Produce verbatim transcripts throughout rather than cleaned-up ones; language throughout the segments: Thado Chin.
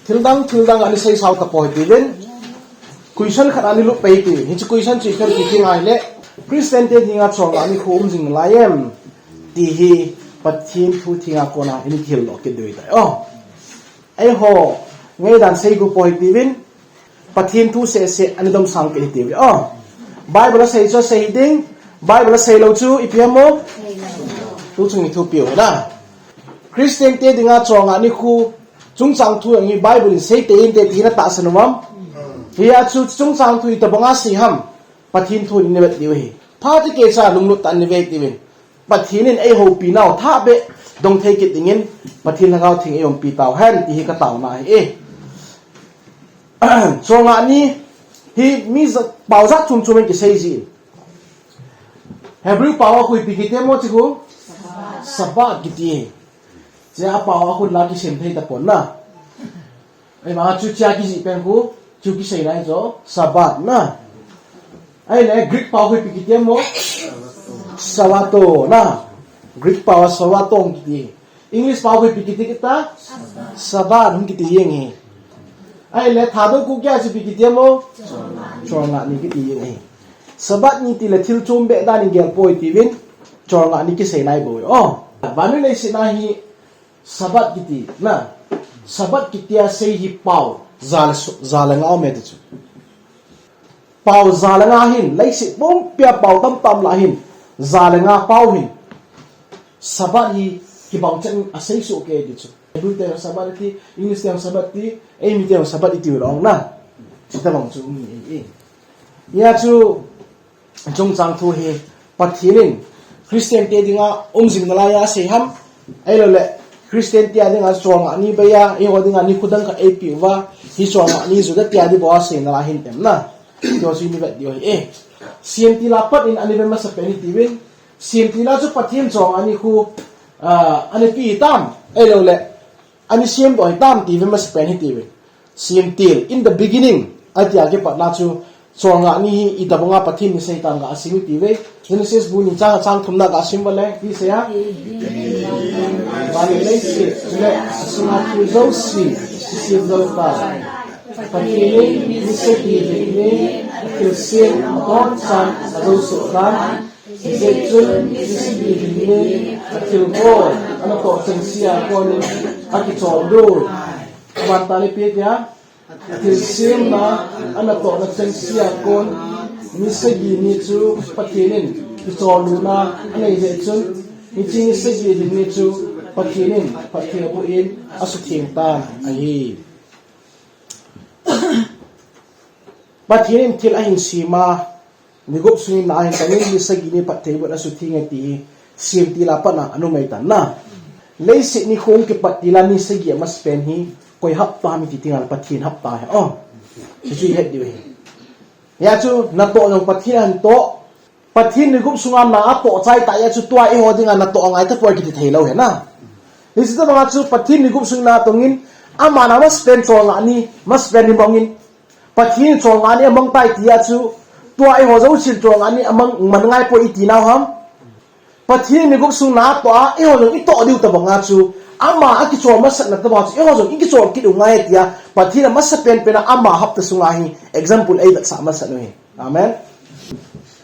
Thildang, thildang ana seisau tapoi tivin. Question khat ana lut pai tivin. Hiche question chu ipi ham iti ahile, Christian te dinga cholngah nikho um jing nalai em? Ti hi Pathen thu thenga kona ina kihil doh kit diu ahitai. Oh. Eiho, ngaidan seigu poi tivin. Pathen thu seh seh ana domsang kit tivin. Oh. Bible a sei chu sei ding. Bible a seilou chu ipi ham? Tuchung ithupiu na. Christian te dinga cholngah nikho chungchang thu hi Bible in seitei inte ti na tahsan uvem? Hia chu chungchang thu itobanga sei ham? Pathen thu in ina vet diu ahi. Phat khat cha lunglut tah in ina vet diuvin. Pathen in eihoupi nau thah beh dong thei kit dingin Pathen Lhagao Theng eiumpi tauhen ti hi ka taona ahi. Cholngah ni hi mi ja-, pao jat chom chom in kisei jin. Hebrew pao a khu ipi kiti ham hiche khu? Sabbath kiti. Hiche a pao a khu la kisem thei tapon na. Eima chu hiche a kijih pen khu, chu kisei nai chu, Sabbath na. Ahile Greek pao khu ipi kiti ham? Sabato na. Greek pao a Sabato hung kiti. English pao khu ipi kiti kit ta? Sabbath hung kiti jeng ahi. Ahile Thadou Kuki a chu ipi kiti ham? Cholngah ni kiti jeng ahi. Sabbath ni tile thil chom beh dan in gel poi tivin, cholngah ni kisei nai bou. Oh, vannoi leiset a hi Sabbath kiti na. Sabbath kiti a sei hi pao ja le so-, ja le nga aume ti chu. Pao ja le nga hin, leiset pumpia pao tamtah um lah hin, ja le nga pao hin Sabbath hi kibang chan a sei soh kei ti chu. Hebrew te Sabbath iti, English te Sabbath iti, eimi te Sabbath iti ulong na. Chutobang chu um ahi. Hia chu chungchang thu hi Pathen in Christian te dinga um jing nalai a sei ham? Ahilouleh Christian te dinga cholngah ni beiya, eiho dinga nikho dang khat eipe uva, hi cholngah ni Juda te dinga bou a sei nalai hin tem na. Ti ho chu ina vet diu ahi. C M T la pat in ana vet masapen hi tivin. C M T la chu Pathen cholngah nikho, ah, ana pe tam. Ahilouleh ana semdoh hitam ti vet masapen hi tivin. C M T, in the beginning, atia kipatna chu, cholngah ni hi itobanga Pathen in asei tam gah sim hi tivin. Genesis bu ni chang, chang thumna gah sim uvin le, ipi asei a? Vannoi leiset, chule asunga thil jouse, asem jou tai. Pathen in ni sagi hin ni, athilsem abonchan ajou soh tan, hijeh chun ni sagi hin ni, athilbol, anatoh chengse a konin, akichol lui. Aban tah le ipi atia? Athilsemna, anatohna chengse a kon, ni sagi ni chu Pathen in kichol lutna anei jeh chun, hiche ni sagi hin ni chu Pathen in phatthei aboh in asutheng tan ahi. Pathen in thil ahin sem a, ni gup sungin na ahin tongin ni sagi ni phatthei aboh in asutheng e ti hi, C M T la pat a anumei tan na. Leiset nikho kipat tila ni sagi amasapen hi, koi hapta ham iti tengle Pathen hapta ahi. Oh, hichu ihet diu ahi. Hia chu natoh jong Pathen in atoh, Pathen ni gup sunga na atoh chai tah jeh a chu tua eiho dinga natoh angai tapoi kiti theilou ahi na. Hiche tobanga chu Pathen ni gup sunga na atongin, aman amasapen cholngah ni, masapen ni mangin, Pathen cholngah ni amang tai tia chu, tua eiho jousen cholngah ni amang man ngai poi iti nau ham? Pathen ni gup sunga na atoh a, eiho jong itoh diu tobanga chu, ama akichol masatna tobanga chu, eiho jong ikichol kit u ngai tia, Pathen in amasapen pen a ama hapta sunga hi, example eivetsah masat u ahi. Amen.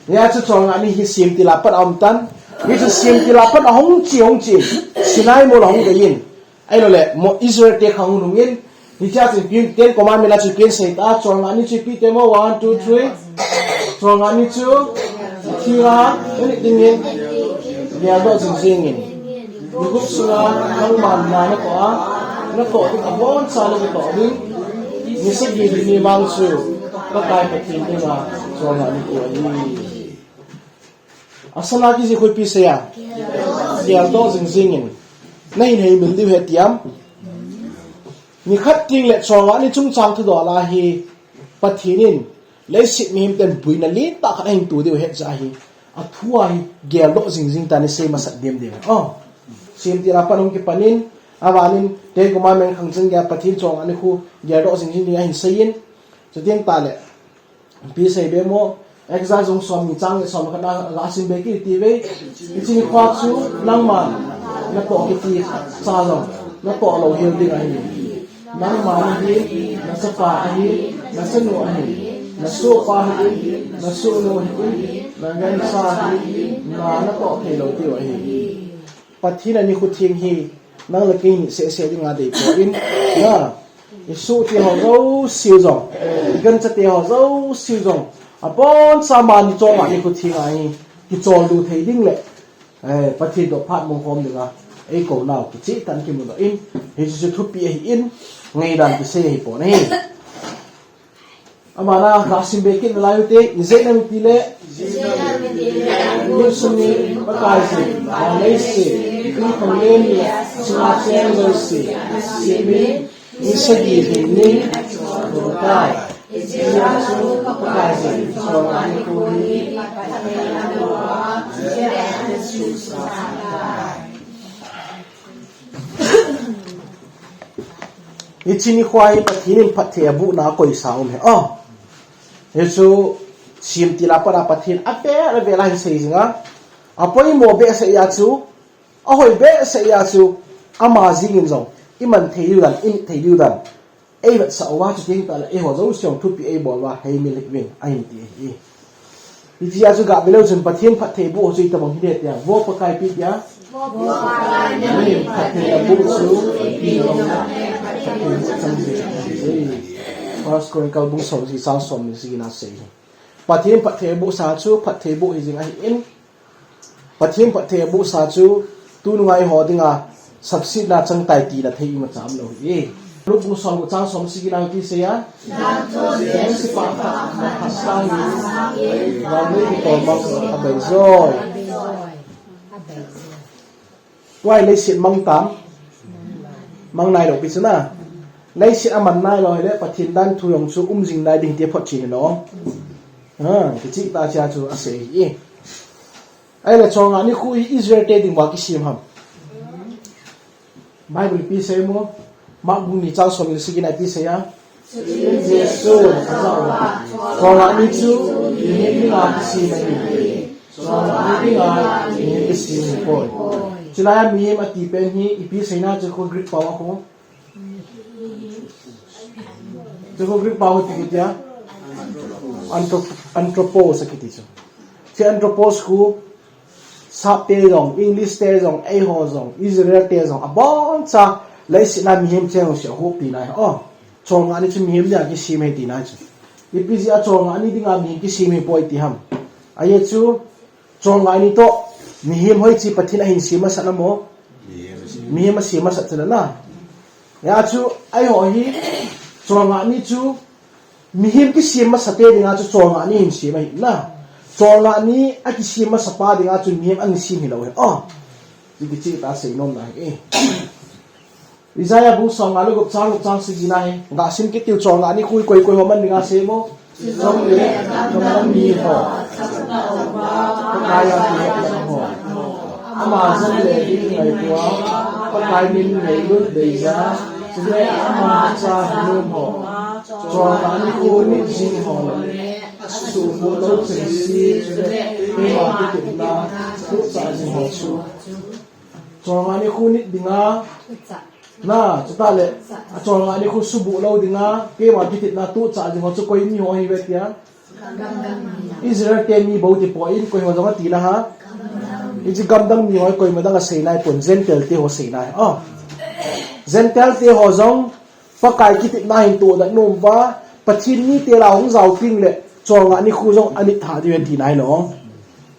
Hia chu cholngah ni hi C M T la pat a aum tan. Hichu C M T la pat a hung che, hung che. Sinai mol a hung dei in. Ahilouleh, mo Israel te khang hung hung in. Hichea chu ipi, Ten Commandment a chu ipi asei ta, cholngah ni chu ipi ti mo, one, two, three. Cholngah ni chu, thi a, ani dingin. Geldoh jing jing in. Ni gup sunga nangman na natoh a, natoh ding abonchan nakitoh ding, ni sagi hin ni vang chu, Pakai Pathen dinga, cholngah nikho ahi. Asana kijih khu ipi asei a? Geldoh jing jing in. Nahin heimil diu ahi atiam? Nikhat tengle cholngah ni chungchang thudol a hi, Pathen in, leiset mihem ten boina lentah khat ahin to diu ahi jeh a hi, athu a hi geldoh jing jing tah in isei masat dem dem. Oh. C M T la pat hung kipan in, aban in, Ten Commandment khang chang geiya Pathen cholngah nikho geldoh jing jing ding ahin sei in, chuteng tahle, ipi asei be mo, Exodus bung som ni chang le som le khat na gasim be kit iti ve. Hiche nikho a chu nangman natoh kiti cha jong natoh lou hel ding ahi. Nangma nahi, nachapa ahi, nachanu ahi, nasohpa ahi, nasohnu ahi, nagancha ahi, na natoh theilou diu ahi. Pathen a nikho theng hi nang le kei ni seh seh dinga deipoi. Na, isoh teho jouse jong, igancha teho jouse jong, aboncha mani chonga nikho theng ahi, kicholdo thei ding le, eh, Pathen toh phat mong khom dinga eikou nau kicheh tah in kimudoh in, hiche chu thupi ahin, ngaidan kisei ahipon ahi. Abana, kasim be kit nalai ute, ijeh inem itile, Jesu ni Pakaiyin, leiset, thilpha lien le, chunga cheng jouse, simin, mi sagi lhingin, achuh tai. Hijeh chun Pakaiyin, chonga nikho hi, Hiche nikho hi Pathen in phatthei abohna akoisa um ahi. Oh. Hichu simtil a pat a Pathen avel avel a hin sei jing a. Apoimo behseh a chu, ahoi behseh a chu, ama jeng in jong, iman thei diu dan, init thei diu dan. Eivetsah uva chuteng tahle, eiho jouse jong thupi eibol uva, heimil hih uvin, ahin ti ahi. Hitia chu gah veleu chun Pathen phatthei boh chu itobang hidem tia. Vo Pakai ipi tia. Pathen phatthei aboh chu ipi jong phatthei boh chang jing ahi. First Chronicle bung somsagi chang somni sagi na sei. Pathen phatthei abohsa chu phatthei boh hijing ahin. Pathen phatthei abohsa chu tunung a eiho dinga sapsetna chang tai tina thei imacha umlou ahi. Luke bung somgup chang somsagi na ipi asei a. Jesu phat phat na phat sang in, vannoi kitol mang abei joi. Tua hi leiset mang tam, mang nailou pi chu na. Leiset aman nailou hile Pathen danthu jong chu um jing nai ding ti photchen hilou. Ha, kicheh tah a chu asei ahi. Ahile chonga nikho hi Israel te ding uva kisem ham. Bible ipi asei mo? Mark bung ni chang somni le sagi na ipi asei a. Chuin Jesun ajah uva, chonga ni chu mihem dinga kisem ahi. Chonga ni dinga mihem kisem ahipoi. Chulai a mihem ati pen hi ipi aseina chu kho Greek pao a kho. Chu kho Greek pao a ipi kiti a. Anthrop-, anthropos akiti chu. Hiche anthropos khu Sap te jong, English te jong, eiho jong, Israel te jong, aboncha leiset a mihem cheng jouse ahoppi nai. Oh, chonga ni chu mihem dinga kisem ahi tina chu. Ipi jeh a chonga ni dinga mihem kisem ahipoi ti ham. Ajeh chu, chonga ni toh, mihem hoiche Pathen ahin sem masat na mo. Mihem asem masat chu na. Hijeh chun, eiho hi, chonga ni chu, mihem kisem masate dinga chu chonga ni hin sem ahi na. Chonga ni akisem masapa dinga chu mihem ahin sem hilou ahi. Oh. Ti kicheh tah a seinom na ahi. Isaiah bung somnga le gup chang gup chang sagi na ahi. Gasim kit diu chonga ni khu koi koi ho man dinga sei mo. Chujongle, gamdang mi ho, Pakai a kihepna ho. Ama jong le ding ngaito a, Pakai min ngailut beija, chule ama cha hinom ho. Chonga nikho nit jing ho le, asuhbut lou chengse, chule keima kitepna tuchah jing ho chu. Chonga nikho nit dinga, na, chutah le, achonga nikho suhbut lou dinga, keima kitepna tuchah jing ho chu koi mi ho ahiuve tia. Israel te mi bou ti poi, koi ho jong ati la ha. Hiche gamdang mi ho koima dang asei nai pon, Gentile te ho sei nai. Oh. Gentile te ho jong Pakai kitepna hin tohdoh nom uva, Pathen mite lah a hung jao teng le, chonga nikho jong anit tha diu ahi tina hilou.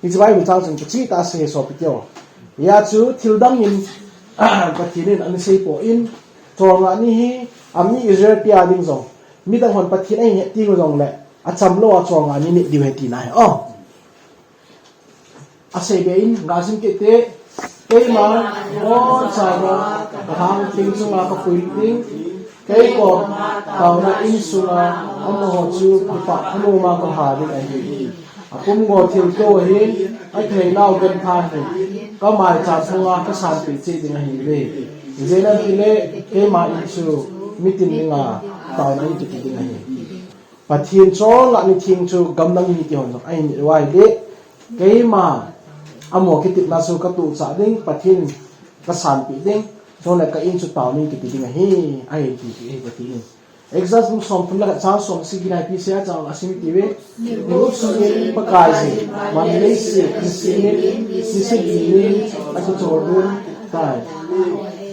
Hiche Bible chang chun kicheh tah a sei sopi teho. Hijeh chun thil dang in, Pathen in ana sei poi, chonga ni hi, ami Israel te a ding jong, midang hon Pathen ahin het teng jongle, achamlou a chonga ni nit diu ahi tina ahi. Oh. Asei be in, gasim kit te, keima, aboncha ho, kahang thing chunga kapui ding, kei kom, taona in sunga, amaho chu, kipah thanom a kalha ding ahi. Apumgo thilto hin, athei nau genthei hin, kamaicham thunga kasanpeh cheh ding ahiuve. Ijeh inem itile, keima in chu, mitin dinga, taona in kiti ding ahi. Pathen chonga ni theng chu gamdang mite hon jong ahin nit uva ahile, keima amaho kitepna chu katuchah ding, Pathen kasanpeh ding, Chule ka in chu tao ning kiti ding ahi, ahi ti ti ahi Pathen in. Exodus bung somthum le khat chang somsagi na ipi asei a chang a sim iti uve. Nigup sungin Pakai jin, van le leiset, nisim in, nisim in, akichol ding tai.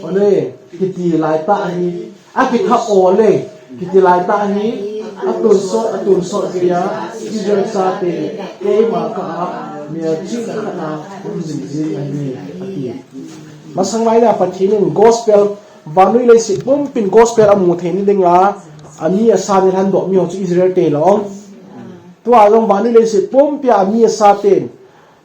Ole, kiti lai tah ahi, akithah ole, kiti lai tah ahi, atonsot, atonsot geiya, Israel chate, keima kah a, melchihna khat a, um jing jing ahi, ati. Masang lai a Pathen in gospel, vannoi leiset pumpin gospel amu theina dinga, ami asa ni lhandoh mi ho chu Israel te lou. Tua jong vannoi leiset pumpi a ami asa ten,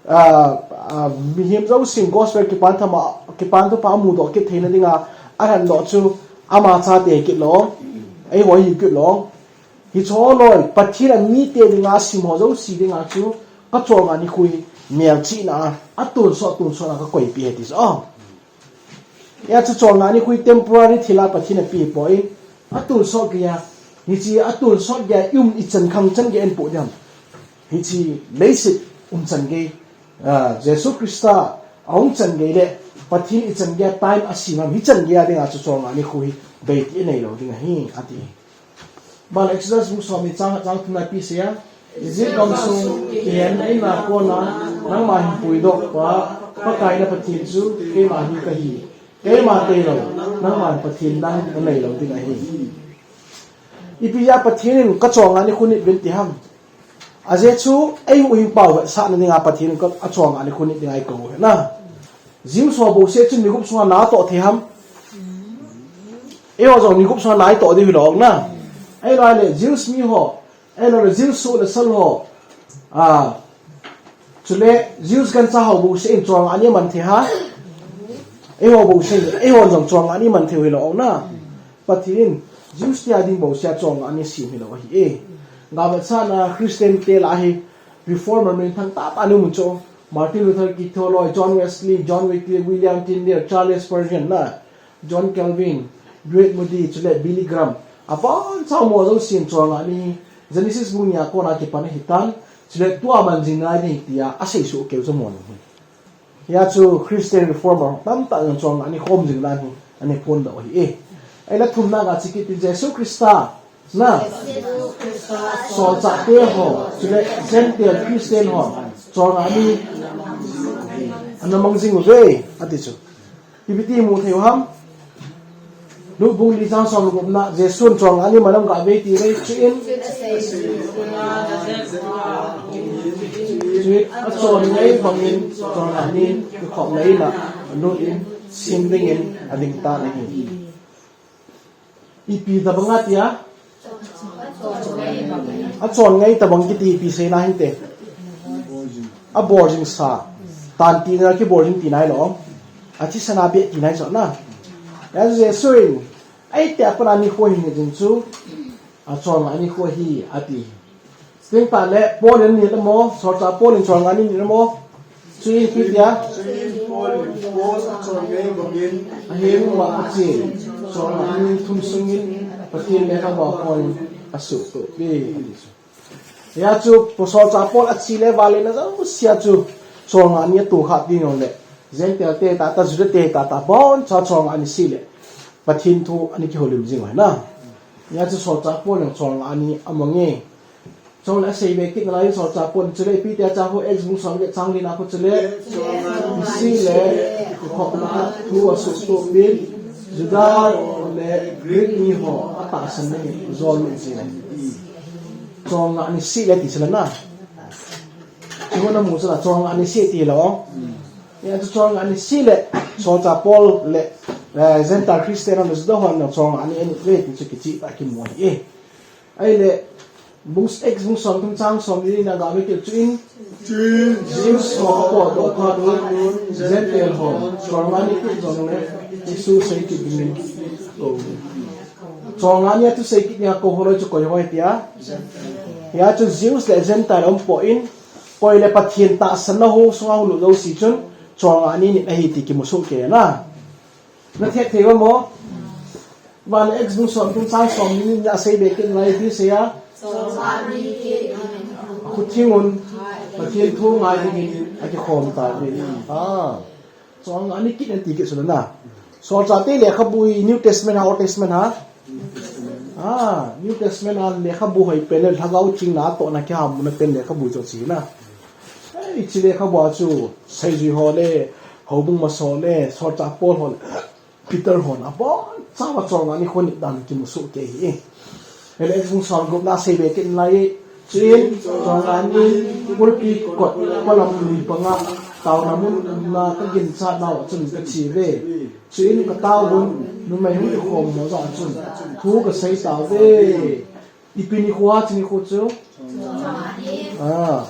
ah, ah, mihem jousen gospel kipan thama, kipan thupha amudoh kit theina dinga, alhandoh chu ama chate kit lou. Eiho hi kit lou. Hiche loi, Pathen in mite dinga asim ho jouse dinga chu, ka cholngah nikho hi melchihna a, atonsot, atonsot a kakoipeh ahi ti chu. Oh. Hia chu cholngah nikho hi temporary thil a Pathen in apeh poi, atonsot geiya, hiche atonsot geiya i um ichan khang chan geiya eipoh ding ham. Hiche leiset um chan gei, ah, Jesu Christa ahung chan gei le, Pathen ichan geiya time asem ham, hichan geiya dinga chu cholngah nikho hi bei ti inei lou ding ahi, ati. Bang Exodus bung somni chang khat chang thumna ipi asei a, Egypt gamsung kihenna in a kona nangma hin puidoh pa, Pakai na Pathen chu keima hi kahi. Keima tailou, nangman Pathen dang nanei lou ding ahi. Ipi a Pathen in ka cholngah nikho nit uvin ti ham. Ajeh chu, eiho hing pao vetsahna dinga Pathen in ka, acholngah nikho nit dinga eikou u ahi na. Jews ho bouseh chun nigup sunga na atoh thei ham. Eiho jong nigup sunga na itoh diu hilou na. Ahilou le Jews mi ho, ahilou le Jews soh le sal ho. Ah, chule Jews gancha ho bouseh in cholngah ni aman thei ham. Eiho bouseh, eiho jong cholngah ni aman thei u hilou na. Pathen in Jews te a ding bouseh a cholngah ni asem hilou ahi e. Gavetsahna Christian te lah a hi Reformer minthang tah tah ana um chu. Martin Luther King, Thoreau, John Wesley, John Wycliffe, William Tyndale, Charles Spurgeon na, John Calvin, Dwight Moody, chule Billy Graham. Abonchauva jousen cholngah ni Genesis bung ni a kona kipan ahitan. Chule tua man jing nai ding tia asei soh keu chu amon ahi. Hia chu Christian Reformer tamtah in cholngah ni khom jing dan hi ana phondoh u ahi e. Ahile thumna ga che kit in Jesu Christa na solchah te ho, chule Gentile Christian ho, cholngah ni ana mang jing uve, ati chu. Ipi ti mu thei u ham. Luke bung li chang som le gupna, Jesun cholngah ni man aman gave ti uve, chuin, chuin achon ngai bangin cholngah ni kikhopna in a alut in, sim dingin ading tan ahi. Ipi tabang ati a? Achon ngai tabang kiti ipi seina hinte. Abol jing sa. Tan tina kibol jing tina hilou. Athisan a beh tina hi chu na. Hia chu Jesun, eiti a pat a nikho hi nit jing chu. Acholngah nikho hi ati. Chuteng tah le Paul in anit le mo, solchah Paul in cholngah ni anit le mo. Chuin ipi tia? Chuin Paul in Paul achon ngai bangin ahem uva achen, cholngah ni thum sungin Pathen lekhabua Paul in asuhtoh peh. Hia chu solchah Paul ache le vanleina jouse a chu cholngah ni atoh kha ding jongle, Gentile te tah tah, Juda te tah tah, abonchauva cholngah ni seh le Pathen thu ana kihoulim jing u ahi na. Hia chu solchah Paul in cholngah ni amang e. Chule asei be kit nalai in solchah Paul in chule ipi tia chu Acts bung som le chang li na khu chule, iseh le, ikhopna a thu asuhtoh peh in, Juda le Greek mi ho atahsan na hi jol lut jing e. Cholngah ni seh le ti chu la na. Chu na mu chu la cholngah ni seh ti lou. Hia chu cholngah ni seh le, solchah Paul le, eh, Gentile Christian ho le Juda ho cholngah ni anit uve ti chu kicheh tah kimu ahi e. Ahile, bung, Acts bung somthum chang somli na ga ve kit chuin, chuin Jews ho apotdoh phat un, Gentile hon cholngah ni kit jongle, Jesu sei kit dingin akou. Cholngah ni a thu sei kit dinga akou ho loi chu koi ho ahi tia? Hia chu Jews le Gentile aumpoi, koi le Pathen tahsan na ho sunga hung lut jouse chun cholngah ni anit ahi ti kimu soh kei na. Na thei thei uvam mo? Van Acts bung somthum chang somli na asei be kit nalai ipi asei a? Akhu theng un, Pathen thu ngai dingin akikhom tauve. Ah. Cholngah ni kit in ati kit chu la na. Solchahte lekhabu hi New Testament ha, Old Testament ha? Ah, New Testament a lekhabu hoipen le lhagao chingna tohna kihamu na pen lekhabu chu ahi na. Hiche lekhabu a chu seijui ho le, houbung masa ho le, solchah Paul ho le, Peter hon abonchauva cholngah nikho nit dan kimu soh kei ahi. Hile bung som le gup na seibe kit in lang, chuin cholngah nin pulpit kot polam lui panga taona mun umna kaginchat nau a chun kache uve. Chuin kataovun, numei hung kikhom ho joh a chun thu kasei tauve. Ipi nikho ham hiche nikho chu? Ah,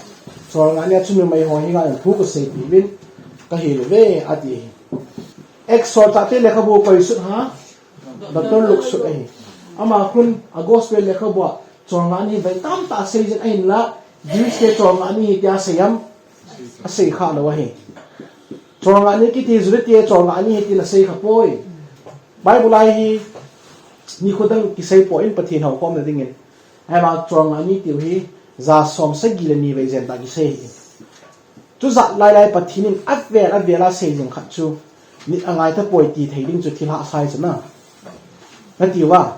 cholngah ni a chun numei ho henga thu kaseipeh uvin, kahil uve ati ahi. Acts solchahte lekhabu koi sut ham? Doctor Luke sut ahi. Ama khun a gospel lekhabu a cholngah ni vei tamtah asei jin ahinla, Jews te cholngah ni ahi tia asei am? Asei kha lou ahi. Cholngah ni kiti Juda te cholngah ni ahi tin asei kha poi. Bible a hi nikho dang kisei poi, Pathen houkhomna dingin. Ahivang cholngah ni tiu hi ja som sagi le ni vei jen tah kisei ahi. Chujat lailai Pathen in avel avel a asei jing khat chu nit angai tapoi ti thei ding chu thil hahsa ahi chu na. Nati uva,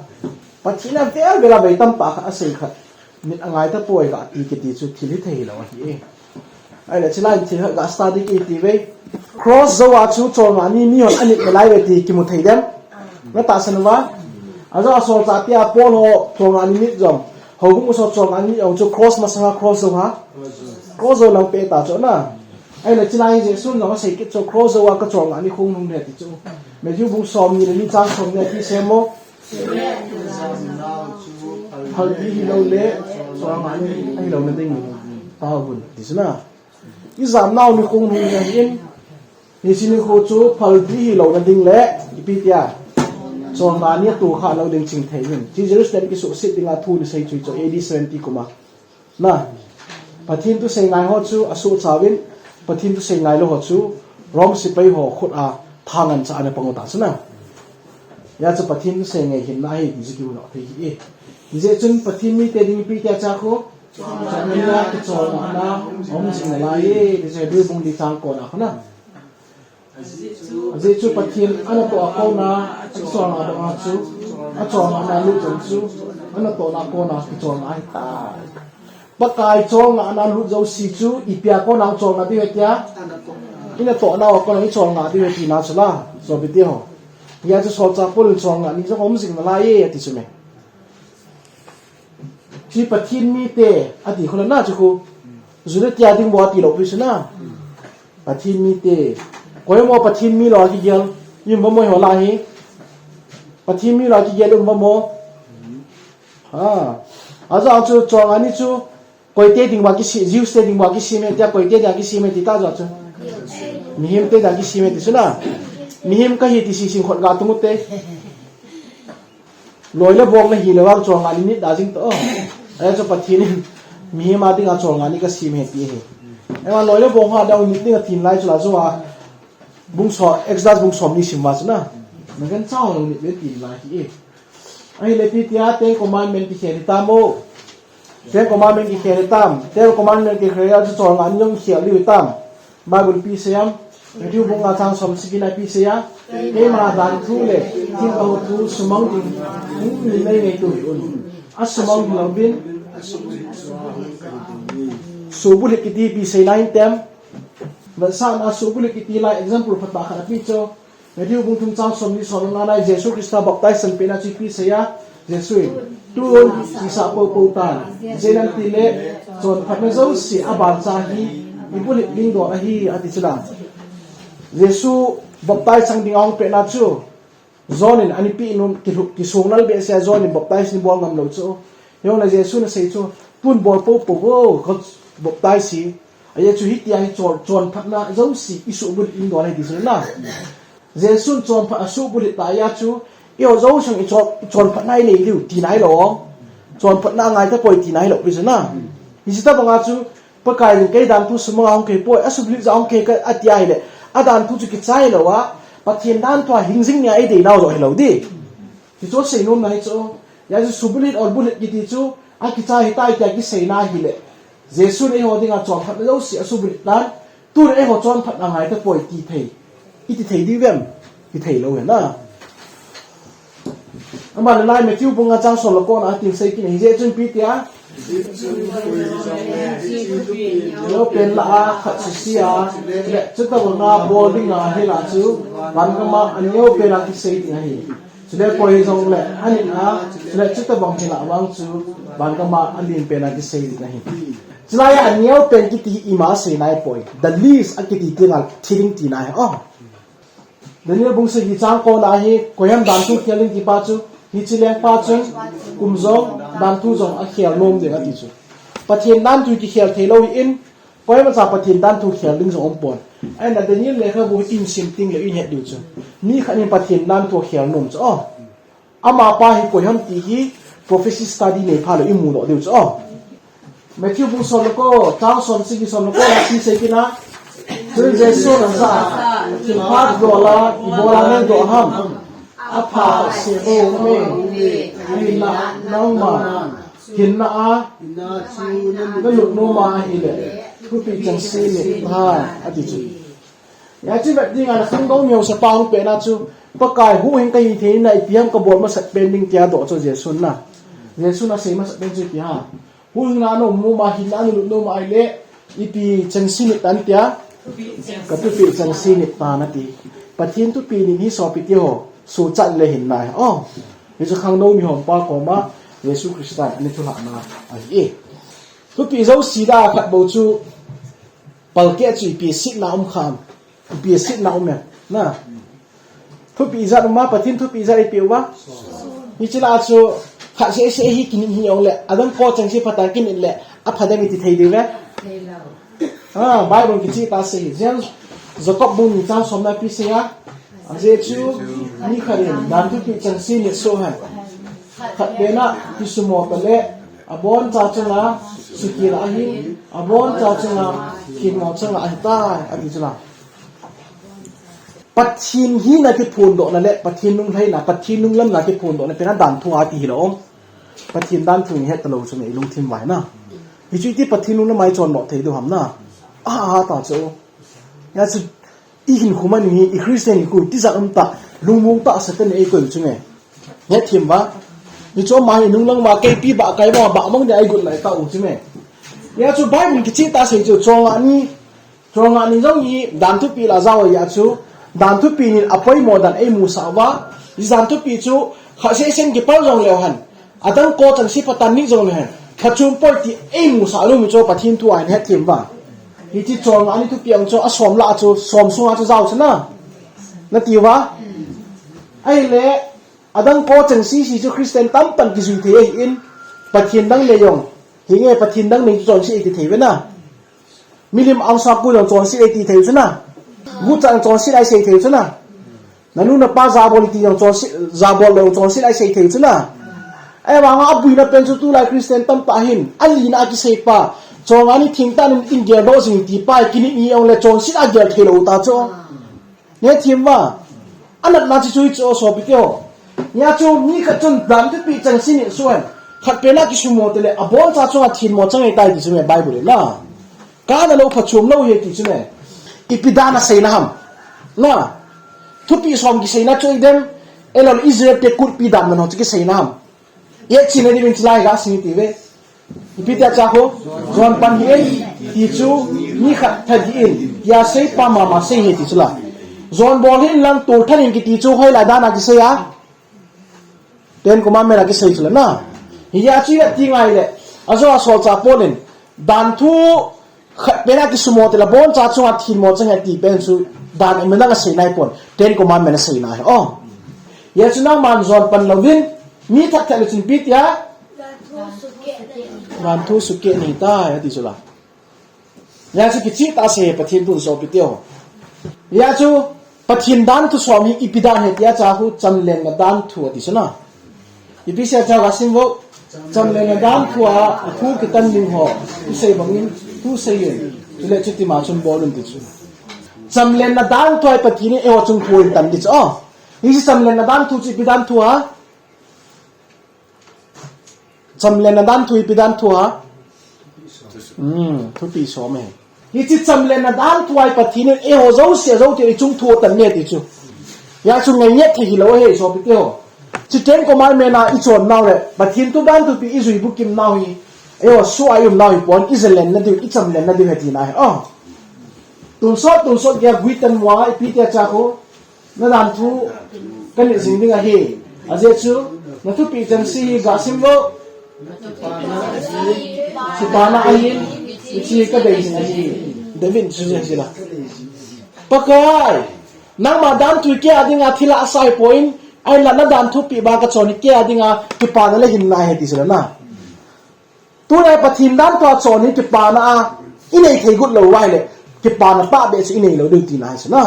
Pathen in avel vel a vei tamtah khat asei khat nit angai tapoi gati kiti chu thil hithei hilou ahi. Ahile chulai in thil khat ga study kit iti uve. Cross jou a chu cholngah ni mihon anit nalai uve ti kimu thei dem? Natahsan uva? Ajeh a solchahte a Paul ho cholngah ni nit jong, houbung masa ho cholngah ni nit jong chu cross masanga cross jou ham? Cross jou lang peh ta chu na. Ahile chulai hi Jesun jong asei kit chu cross jou a kacholngah ni khong nung le ti chu. Matthew bung somni le ni chang somni a ti sem mo. Phalbi hilou le cholngah ni ahilouna ding taovun ti chu na. Ijam nau ni khong nung le hin, hiche nikho chu phalbi hilouna ding le ipi tia, cholngah ni atoh kha lou ding chingthei uvin. Hiche Jerusalem kisuhset dinga thu ni sei chu hiche A D seventy kum a. Na, Pathen thusei ngai ho chu asuhcha uvin, Pathen thusei ngailou ho chu Rome sepai ho khut a thangan cha ana pang u ta chu na. Hijeh chun Pathen thusei ngai hinna ahi ti chu kimu thei ahi. Hijeh chun Pathen mite ding ipi tia chu, chomkhat a kicholngahna um jing nalai e, ti chu Hebrew bung li chang ko na khu na. Ajeh chu Pathen in anatoh a kona, akicholngah banga chu, acholngahna lut jong chu, anatohna a kona kicholngah ahitai. Pakai cholngahna lut jouse chu, ipi a kona cholngah diu ahi tia, inatohna a kona icholngah diu ahi tina chu la, sopite ho. Hijeh chun solchah Paul in cholngah ni jong um jing nalai e, ati chu me. Hiche Pathen mite, ati khu la na chu khu. Juda te a ding bou ati lou pi chu na. Pathen mite. Koima Pathen mi lou a kigel. I um uvam eiho lah hi. Pathen mi lou a kigel i um uvam. Ha. Ajeh chu cholngah ni chu. Koite ding bou kisem, Jews te ding bou kisem e tia, koite ding kisem e ti ta jeh chu. Mihem te ding kisem e ti chu na. Mihem kahi ti sising khut ga tung u te. Loi le bong nahi le vang cholngah ni nit da jing tao. Ajeh chu Pathen in mihem a dinga cholngah ni kasem e ti ahi. Ahivang loi le bong ho a ding nit ding atin lai chu la chu a. Bung som, Exodus bung somni sim uva chu na. Nagancha ho nit ve tin lai ahi. Ahile ipi tia Ten Commandment kikhel hitam o. Ten Commandment kikhel hitam. Ten Commandment kikhel a chu cholngah ni jong khel diu hitam. Bible ipi asei em? Matthew bung nga chang som sagi na ipi asei a? Keima danthu le thilbol thu sumang ding hung nei ngeitu hih un. Asumang hih louvin, suhbulhit kiti ipi asei lai intem? Vetsahna suhbulhit kiti lai example phatah khat api chu. Matthew bung thum chang somni somle nga lai Jesu Christa baptize chanpehna chu ipi asei a? Jesu in, tun, kisah poupou tan, ijeh inem itile, chonphatna jouse abancha hi, ibulhit ding don ahi, ati chu la. Jesu baptize chang dinga ahung petna chu, John in ana peh nom, kilhu-, kisonglal behseh a John in baptize ana bol ngam lou chu. Hijongle Jesu in asei chu, tun bol poupou o, ka baptize hi. Ajeh chu hitia hi chon, chonphatna jouse isuhbulhit ding don ahi ti chu la. Jesun chonphat asuhbulhit tah jeh a chu, eiho jouse jong i chon, i chonphatna inei diu tina hilou. Chonphatna angai tapoi tina hilou pi chu na. Hiche tobanga chu, Pakai in kei danthu sumanga hung kei poi, asuhbulhit jeh a hung kei ka, ati ahile, adanthu chu kichai lou a, Pathen danthu a hing jing nia eidei nau joh hilou di. Hichu asei nomna hi chu, hijeh chun suhbulhit, olbulhit kiti chu, akichai hitai tia kiseina ahile, Jesun eiho dinga chonphatna jouse asuhbulhit tan, Tun eiho chonphatna angai tapoi ti thei. Iti thei diu vem? Kithei lou hi na. Ama le lai Matthew bung nga chang som le ko na atin sei kit ahi, jeh chun ipi tia. Neo pen lah a khat sese a, chule chutabang a bol ding ahile chu, van gam a aneo pen a kisei ding ahi. Chule koi jong le anin a, chule chutabang hi lah vang chu, van gam a alen pen a kisei ding ahi. Chulai a aneo pen kiti hi ima sei nai poi. The least akiti tina thiding tina ahi. Oh. Daniel bung sagi chang ko na hi, koiham danthu khel ding ti pa chu, hiche lengpa chun, kum jong, danthu jong akhel nom ding ati chu. Pathen danthu kikhel thei lou hi in, koiham cha Pathen danthu khel ding jong um pon. Ahin Daniel lekhabu in sim teng le in het diu chu. Mi khat in Pathen danthu khel nom chu. Oh. Amapa hi koiham ti hi prophecy study nei phat le imu doh diu chu. Oh. Matthew bung som le ko, chang som sagi som le ko na ti sei kit na. Chun Jesu in ajah a, thilpha dol a, ibola neidoh ham. Apha seh bou me. Hinna nangma. Hinna a. Nalut nom ahile. Thupi chengse nit tan. Ati chu. Hiche vet ding a na khangdong neo sa pa hung pen a chu, Pakai huhhing kahi thei na ipi ham kabol masat pen ding tia doh chu Jesu na. Jesu na sei masat pen chu ipi ham. Huhhing na nom nom a hinna nalut nom ahile, ipi chengse nit tan tia, ka thupi chengse nit tan ati. Pathen thupi nit hi sopi teho, suhchat le hinna ahi. Oh, hichu khangdong mihom pa koma, Jesu Christa in ana thulhah na ahi. Thupi jouse a khat bou chu, Palkeh chu ipi setna um kham. Ipi setna um em. Na. Thupi ijat um a, Pathen thupi ijat ipi uva. Hiche lah a chu khat seh seh hi kinit hi jong le. Adang ko chengse phat a kinit le. Apha ding iti thei diu ve. Ah, Bible kicheh tah a sei. James, Jacob bung ni chang som na ipi sei a. Ajeh chu, mi khat in, danthu pi chengse nit soh hen. Khat pen a, kisumo tah le, abon cha chunga, suki la ahi, abon cha chunga, kimo chunga ahitai, ati chu la. Pathen hina kiphondohna le, Pathen lunglhaina, Pathen lunglamna kiphondohna, pen a danthu ati hilou. Pathen danthu ihet talou chu me ilungthim vai na. Hichu iti Pathen lunglam a ichondoh thei diu ham na. A, a, ta chu. Hichu, ihinkho man hi, i Christian hinkho, tijat um tah, lungmong tah Satan in eikoi u chu me. Hethem uva. Hichu ama hi nunglang uva, keipi bah, kai bah, bah mang dia eigot lai tah u chu me. Hichu Bible kicheh tah a sei chu, cholngah ni, cholngah ni jong hi, danthu pi la jao ahi chu, danthu pi nin apoimo dan eimusah uva, danthu pi chu, khat seh seh in kipal jong leu hen. Adang ko chengse phat a nit jong le hen. Phachom poi ti eimusah nom u chu Pathen thu a hin hethem uva. Hiche cholngah ni thupi ang chu asom lah a chu, som sunga chu jao chu na. Nati uva. Ahile, adang ko chengse chu Christian tamtah in kijui thei ahin, Pathen dang nei jong. Hinge Pathen dang nei chu chonse eiti thei uve na. Milim angsung a kon jong chonset eiti thei u chu na. Guchat jong chonset a isei thei u chu na. Nanu napa jabol iti jong chonset, jabol lou jong chonset a isei thei u chu na. Ahivanga abuina pen chu tulai Christian tamtah hin, alina a kisei pa, cholngah ni thengtah in geldoh jing ti pa, kinit ni jong le chonset a gel thei lou ta chu. Hethem uva. Anatna chu chu hichu sopi teho. Hichu mi khat chun danthu pi chengse nit soh hen. Khat pen a kisumo tah le, abon cha chunga themmo chang ahitai ti chu me Bible in na. Kana lou phachom lou ahi ti chu me. Ipi dan a seina ham. Na. Thupi som kiseina chu idem. Ahilou le Israel te kutpi dan man ho chu kiseina ham. Hetchetna diuvin chulai ga sim iti uve. Ipi tia chu, John pan hih in, ti chu, mi khat tha dih in, tia sei pa mama sei ahi ti chu la. John bol hih in lang tolthat in kiti chu hoilai dan a kisei a. Ten Commandment a kisei chu la na. Hia chu ivet ding ahile, ajo a solchah Paul in, danthu khat pen a kisumo tah le abon cha chunga themmo chang ahi ti pen chu dan imacha asei nai pon. Ten Commandment asei nai. Oh. Hia chu nangman John pan louvin, mi thah thah le chun ipi tia, danthu sukeh nei tai, ati chu la. Hia chu kicheh tah a sei Pathen thu sopi teho. Hia chu Pathen danthu som hi ipi dan ahi tia chu, chamlenna danthu ati chu na. Ipi sei chu ga sim uvo. Chamlenna danthu a, athu kitan ding ho. Thusei bangin, thusei in. Chule chutima chun bol un ti chu. Chamlenna danthu a Pathen in eiho chung thu ahin tan ti chu. Oh. Hiche chamlenna danthu chu ipi danthu ham. Chamlenna danthu ipi danthu ham. Hmm, thupi som e. Hiche chamlenna danthu a Pathen in eiho jouse, jouse ichung thu atan e ti chu. Hia chu ngainget thei hilou ahi, sopite ho. Chu Ten Commandment a ichon nau le, Pathen thu dan thupi ijui bukim nau hi, eiho soh a ium nau hi pon, ijalen na diu, ichamlen na diu ahi tina ahi. Oh. Tonsot, tonsot geiya guitan moa, ipi tia cha ko, na dan thu kanit jing ding ahi. Ajeh chu, na thupeh chengse hi gasim vo. Kipana ahin, hiche kadei jing ahi. David in chu jeh hila. Pakai, nangma dan thu hi kei a dinga thilha asa ahipoi, ahinla na dan thupeh banga kachon hi kei a dinga kipana le hinna ahi ti chu la na. Tuna Pathen dan thu a chon hi kipana a inei thei got lou uva ahile, kipana tahbeh chu inei lou diu tina ahi chu na.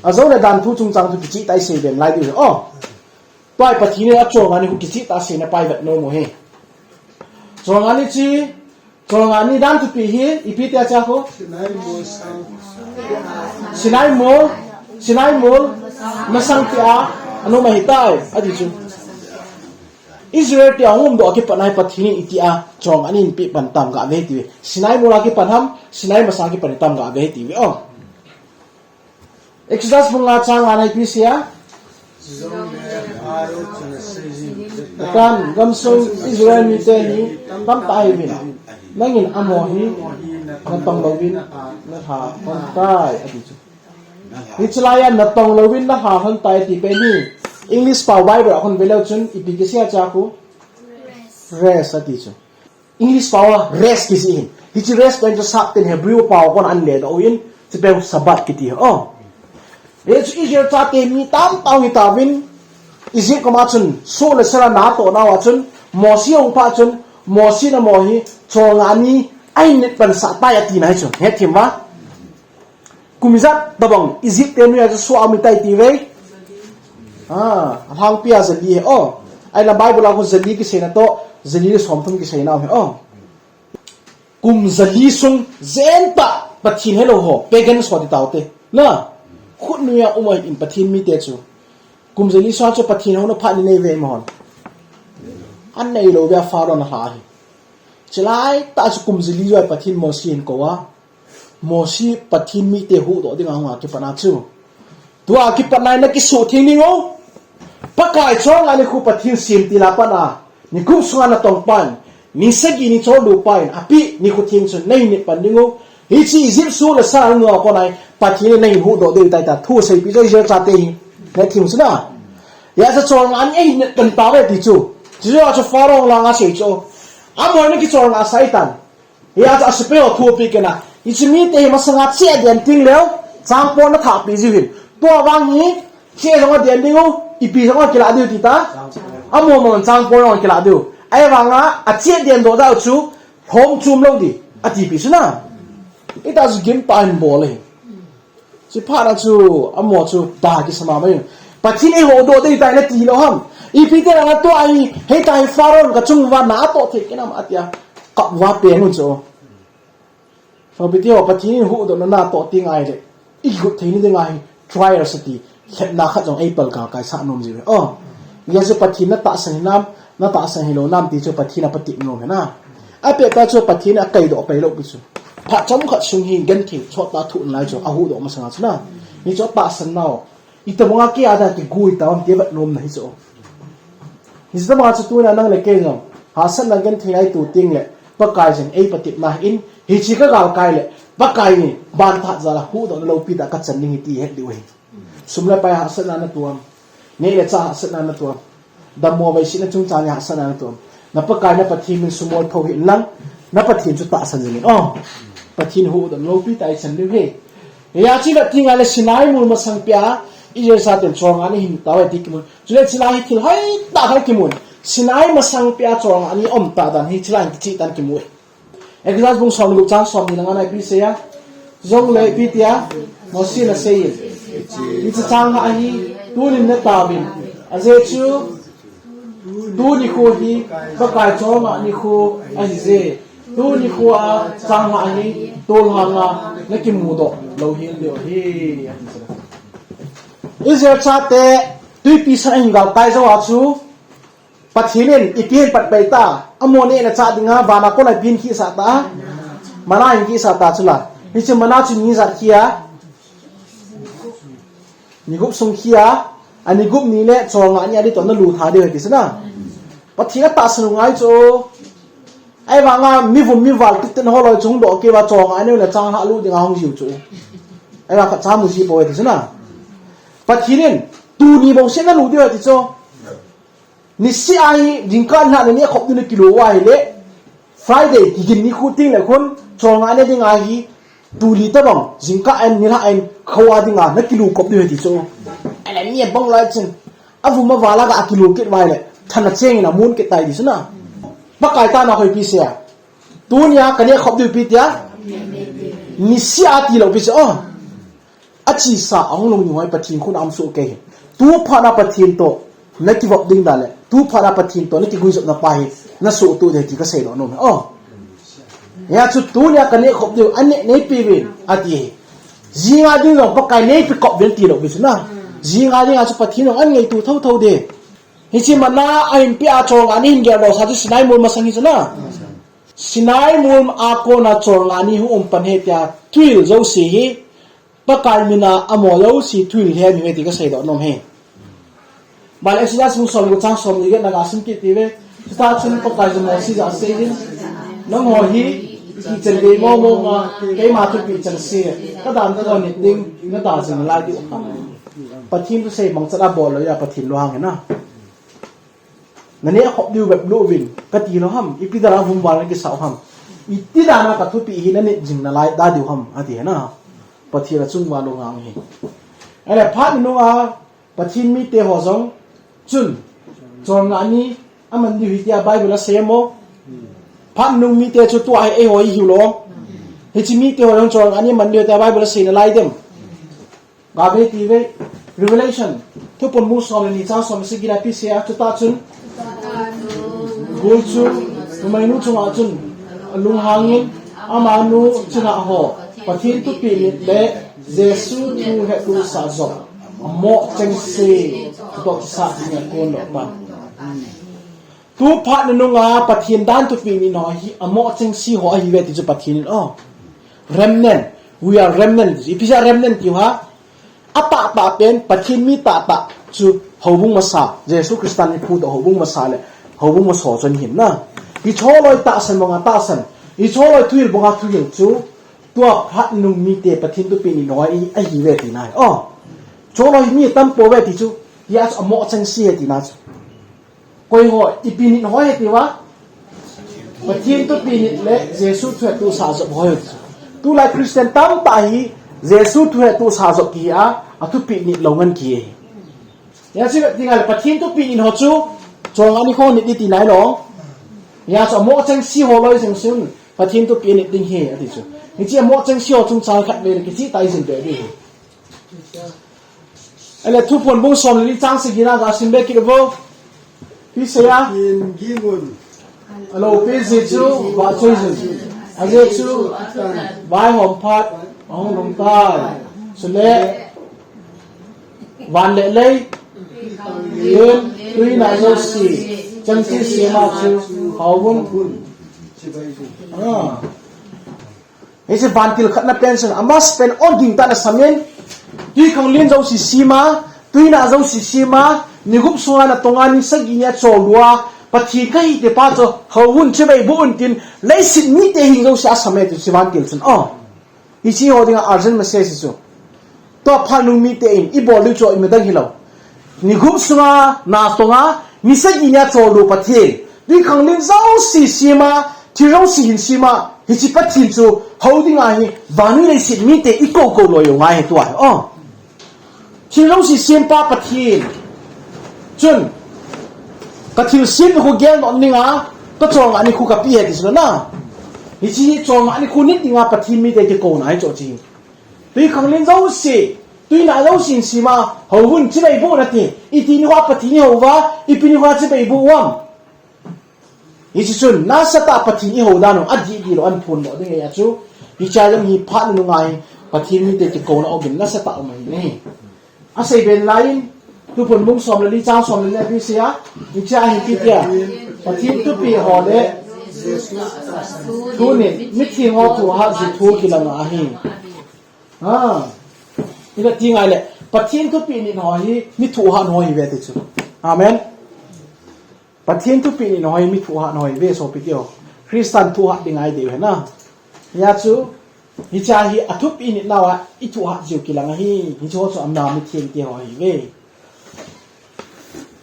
Ajou le dan thu chungchang chu kicheh tah a isei ben lai diu ahi. Oh. Tua hi Pathen in achon ngani khu kicheh tah a seina pa ivet nom u ahi. Chon ngani chu, chon ngani dan thupi hi, ipi tia cha ko? Sinai mol, Sinai mol masang peh a, anom ahitai, ati chu. Israel te ahung umdoh a kipat na hi Pathen in itia chon ngani eipeh pan tam gave ti uve. Sinai mol a kipan ham, Sinai masang a kipan tam gave ti uve. Oh. Exodus bung nga chang nga na ipi asei a? Akan, gamsung Israel mite hi tamtah ahiuvin. Nangin amaho hi natong louvin nalha lhon tai, ati chu. Hiche laiya natong louvin nalha lhon tai ti pen hi English pao Bible a kon ve leu chun ipi kisei a cha ko? Rest ati chu. English pao a rest kisei hin. Hiche rest pen chu sapten Hebrew pao a kon an ledoh uvin, chu pen Sabbath kiti ahi. Oh. Hichu Israel chate mi tamtah hung hitauvin, Egypt gam a chun, soh le sal a natoh nauva chun, Mosi ahung phat chun, Mosi in amaho hi, chol nga ni, ahin nit pansah tai atina ahi chu. Hethem uva. Kum ijat tabang Egypt te noiya chu soh a um tai ti uve. Ah, alhangpi a jali ahi. Oh, ahinla Bible a khu jali kiseina toh, jali le somthum kiseina aum ahi. Oh. Kum jali sung jeng tah Pathen helou ho, pagans ho ti taute. Na, khut noiya um ahin Pathen mite chu. Kum jali sunga chu Pathen houna phat ni nei uve amahon. An neilou uva Pharaoh in alha ahi. Chulai tah chu kum jali joh a Pathen Mosi ahin kou a. Mosi Pathen mite huhdoh dinga hung a kipat na chu. Tua kipat na in nakisuhtheng ding u. Pakai chol nga ni khu Pathen semtil a pat a. Ni gup sunga natong pan. Ni sagi ni choldo pan. Apeh nikho theng chun nahin nit pan ding u. Hiche Egypt soh le sal a nung a kon a hi Pathen in nahin huhdoh diu ahitai tia thu aseipi chu Israel chate hi. Hethem u chu na. Hijeh a chu chol nga ni ahin nit pan tauve ti chu. Chujoh a chu Pharaoh lang a sei chu. Amaho in akichol nga sai tan. Hia chu asepai ho thu ape kit na. Hiche mite hi masanga cheh den teng leu, changpon nathah peh jiu hin. Tua vang hi, cheh jong aden ding u, ipi jong akilah diu ti ta. Amaho mong changpon jong akilah diu. Ahivanga, acheh den doh jeh u chu, hom chom lou di, ati pi chu na. Hita chu gim tah in bol ahi. Chuphat na chu, amaho chu, ba kisa mama in. Pathen in eihuhdoh ding ahitai nati lou ham. Ipi tia nanga tua hi, hita hi Pharaoh kachung uva natoh thei kit nam atia. Kap uva peng un chu. Sopite ho, Pathen in huhdohna natoh teng ahile, igot theina dinga hi, trials ati, lhepna khat jong eipal galkai sah nom jiu ahi. Oh, hijeh chun Pathen natahsan hinam, natahsan hilou nam ti chu Pathen in apatep nom ahi na. Apepa chu Pathen in akaidoh pai lou pi chu. Phat chomkhat sung hi genthei chot tah a thoh nalai chu, ahuhdoh masanga chu na. Hichu atahsan nau. Itobanga kei a dinga kigui tauvam ti vet nomna hi chu. Hiche tobanga chu tuna nang le kei jong hahsatna genthei a ito teng le Pakai jong eipatepna ahin, hiche kagalkai le Pakai in banthat jal a huhdohna loupi tah kachan ding ahi ti het diu ahi. Sum le pai hahsatna natoh am? Neh le chah hahsatna natoh am? Dammo veisetna chungchang a hahsatna natoh am? Na Pakai na Pathen min sumol thou hih in lang, na Pathen chu tahsan jing in. Oh, Pathen huhdoh loupi tah ichan diu ahi. Hia chu ivet teng le Sinai mol masang peh a Israel chaten cholngah ni ahin tao e ti kimun. Chule chulai hi thil hoitah khat kimun. Sinai masang peh a cholngah ni aum tah dan hi chulai hin kicheh tah in kimu e. Exodus bung somgup chang somni le nga na ipi asei a? Jongle ipi tia Mosi in asei in, hiche chang ngah hi tunin nataovin. Ajeh chu tuni kho hi Pakai cholngah nikho ahije. Tuni kho a chang ngah hi tolhang a nakimudoh louhel diu ahi. Israel chate twipi san ahin galkai jou a chu Pathen in ipi hin patpai ta, amaho neh le chah dinga vana kona ipi hin khehsah ta, manna hin khehsah ta chula. Hiche manna chu ni ijat khea, ni gup sung khea, Ani gup ni le cholngah ni a ding toh nalu tha diu ahi ti chu na. Pathen atahsan u ngai chu. Ahivanga mivum mival titen ho loi chu hung doh kei uva cholngah ni le changlhah lu dinga hung jiu chu. Ahivang khat cha mu ji poi ti chu na. Pathen in tuni bou seh nalu diu ahi ti chu. Niseh a hi jingkah nilhah naneh khop diu nakilu uva ahile, Friday kigin ni khu teng le khun cholngah ni dinga hi tuli tobang jingkah in nilhah in kho a dinga nakilu kop diu ahi ti chu. Ahile mi abang lai chun avum aval a ga kilu kit uva ahile than acheng in amun kit tai ti chu na. Pakai tahna hoi ipi sei a? Tunia kaneh khop diu ipi tia? Niseh a tilou ipi sei o. Achesa ahung lhung ni hoi Pathen khut a um soh kei hi. Tu phat a Pathen toh nakivop ding dan le tu phat a Pathen toh nakiguijopna pa hi nasoh toh ding ti kasei doh nom e. O. Hia chu tunia kaneh khop diu aneh neipe uvin ati hi. Jing a ding jong Pakai neipe kop uvin tilou ipi sei na. Jing a dinga chu Pathen jong angaito thotho ding. Hiche mana ahin peh a cholngah ni hin geldoh sa chu Sinai mol masang hi chu na. Sinai mol a kona cholngah ni hung um pan ahi tia thuhil jouse hi Pakai mina amo jouse thuhil hi ahi ti kasei doh nom e. Bang Exodus bung som le gup chang som le get na gasim kit uve. Chutah chun Pakaiyin Mose jah a aseiyin, nangho hi kichan gei mong mong a keima thupeh chengse kadan toh nit ding nada jing nalai diu ham. Pathen thusei bangchan abol lou a Pathen lunghang ahi na. Naneh khop diu bep lou uvin kati lou ham, ipi dan a vum val nakisah u ham. Iti dan a kathupeh hi nanit jing nalai da diu ham ati ahi na. Pathen achung uva lunghang ahi. Ahile phat nunga Pathen mite ho jong chun cholngah ni aman diu ahi tia Bible asei em o. Phat nung mite chu tua hi eiho ihiu lou. Hiche mite ho jong cholngah ni aman diu ahi tia Bible asei nalai dem? Ga ve ti ve. Revelation Thuphon bung som le ni chang som le sagi na ipi sei a, chutah chun gul chu numeinu chunga chun alunghangin amanu chunga ho Pathen thupeh nit le Jesu thu hettohsah jop amo chengse toh kisah ding a kon lou pan. Tu phat nunga Pathen dan thupeh nit ho hi amo chengse ho ahiuve ti chu Pathen in o. Remnant. We are remnant. Ipi jeh a remnant tiu ham? Atahtah pen Pathen mi tahtah chu houbung masa, Jesu Christa nikho toh houbung masa le houbung masa chun hin na. Hiche ho loi tahsan banga tahsan, hiche ho loi thuhil banga thuhil chu tua phat nung mite Pathen thupeh nit ho ahiuve tina ahi. O. Hiche ho loi hi mi tam pouve ti chu, hia chu amo chengse ahi tina chu. Koi ho, ipi nit ho ahi tiu va? Pathen thupeh nit le Jesu thu hettohsah jop ho ahi. Tulai Christian tamtah hi Jesu thu hettohsah jop kihi a, athupeh nit lou ngen kihi ahi. Hia chu ti ngal Pathen thupeh nit ho chu cholngah ni khon nit ding ti nai lou. Hia chu amo chengse ho loi jeng sun Pathen thupeh nit ding ahi ati chu. Hiche amo chengse ho chungchang khat vei le kicheh tai jin be ding ahi. Ahile Thuphon bung som le li chang sagi na gasim be kit uvo. Ipi sei a? Kin gingun. Aloupi jeh chu vahchoi jun. Ajeh chu vaihom phat ahung lhung tai. Chule van le lei, lim, tui na jouse chengse sema chu houvun. Ah. Hiche vantil khatna pen chun, ama pen o gingtah in asam in, twikhanglen jouse sema, tuina jouse sema, ni gup sunga natonga ni sagi nia choldo a, Pathen kahi ti pa chu houvun chibai boh un tin, leiset mite hing jouse asam e ti chu vantil chun. O, hiche ho dinga urgent message chu. Tua phat nung mite in ibol diu chu imadang hilou. Ni gup sunga natonga, ni sagi nia choldo Pathen. Twikhanglen jouse sema, thil jouse hin sema, hiche Pathen chu hou dinga hi, vannoi leiset mite ikou kou lou u ngai ahi tua hi. O. Thil jouse sempa Pathen. Chun, kathilsem nikho geldoh dinga, kacholngah nikho kapeh e ti chu na. Hiche cholngah nikho nit dinga Pathen mite kikouna ahi chu hiche. Twikhanglen jouse, tuina jouse in sema, houvun chibai boh un ati. Iti nikho a Pathen ihou uva, ipi nikho a chibai boh u ham. Hiche chun, nasatah a Pathen ihou dan u, adih dih lou, ahin phondoh ding ahi a chu. Hiche a jong hi phat nunga hi, Pathen mite kikouna ogin, nasatah a um ahi ne. Asei be nalai in, Thuphon bung som le li chang som le li na ipi sei a, hiche a hi ipi tia, Pathen thupeh ho le, tuni, mitheng ho thu hat jeh thu kilang ahi. Ha. Ina ti ngai le, Pathen thupeh nit ho hi mi thohhat ho ahiuve ti chu. Amen. Pathen thupeh nit ho hi mi thohhat ho ahiuve, sopi teho. Christian thohhat ding ahi deu hena. Hia chu, hiche hi athupeh nit nauva i thohhat jiu kilang ahi. Hiche ho chu amaho mitheng teho ahiuve.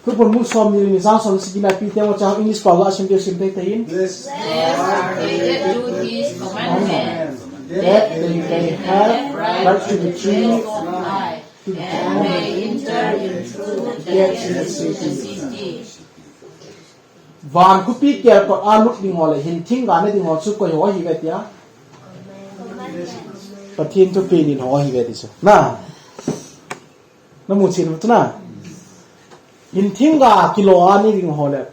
Thuphon bung somni le ni chang somsagi na pi temo chang English pao la sim teu sim tei tei in. Blessed are they that do his commandments, that they may have right to the tree of life, and may enter into the gates of the city. Van khopi kelkot a lut ding ho le hin thingga ne ding ho chu koi ho ahiuve tia. Pathen thupeh nit ho ahiuve ti chu. Na. Namu chen u chu na. Hin thingga kilo a ne ding ho le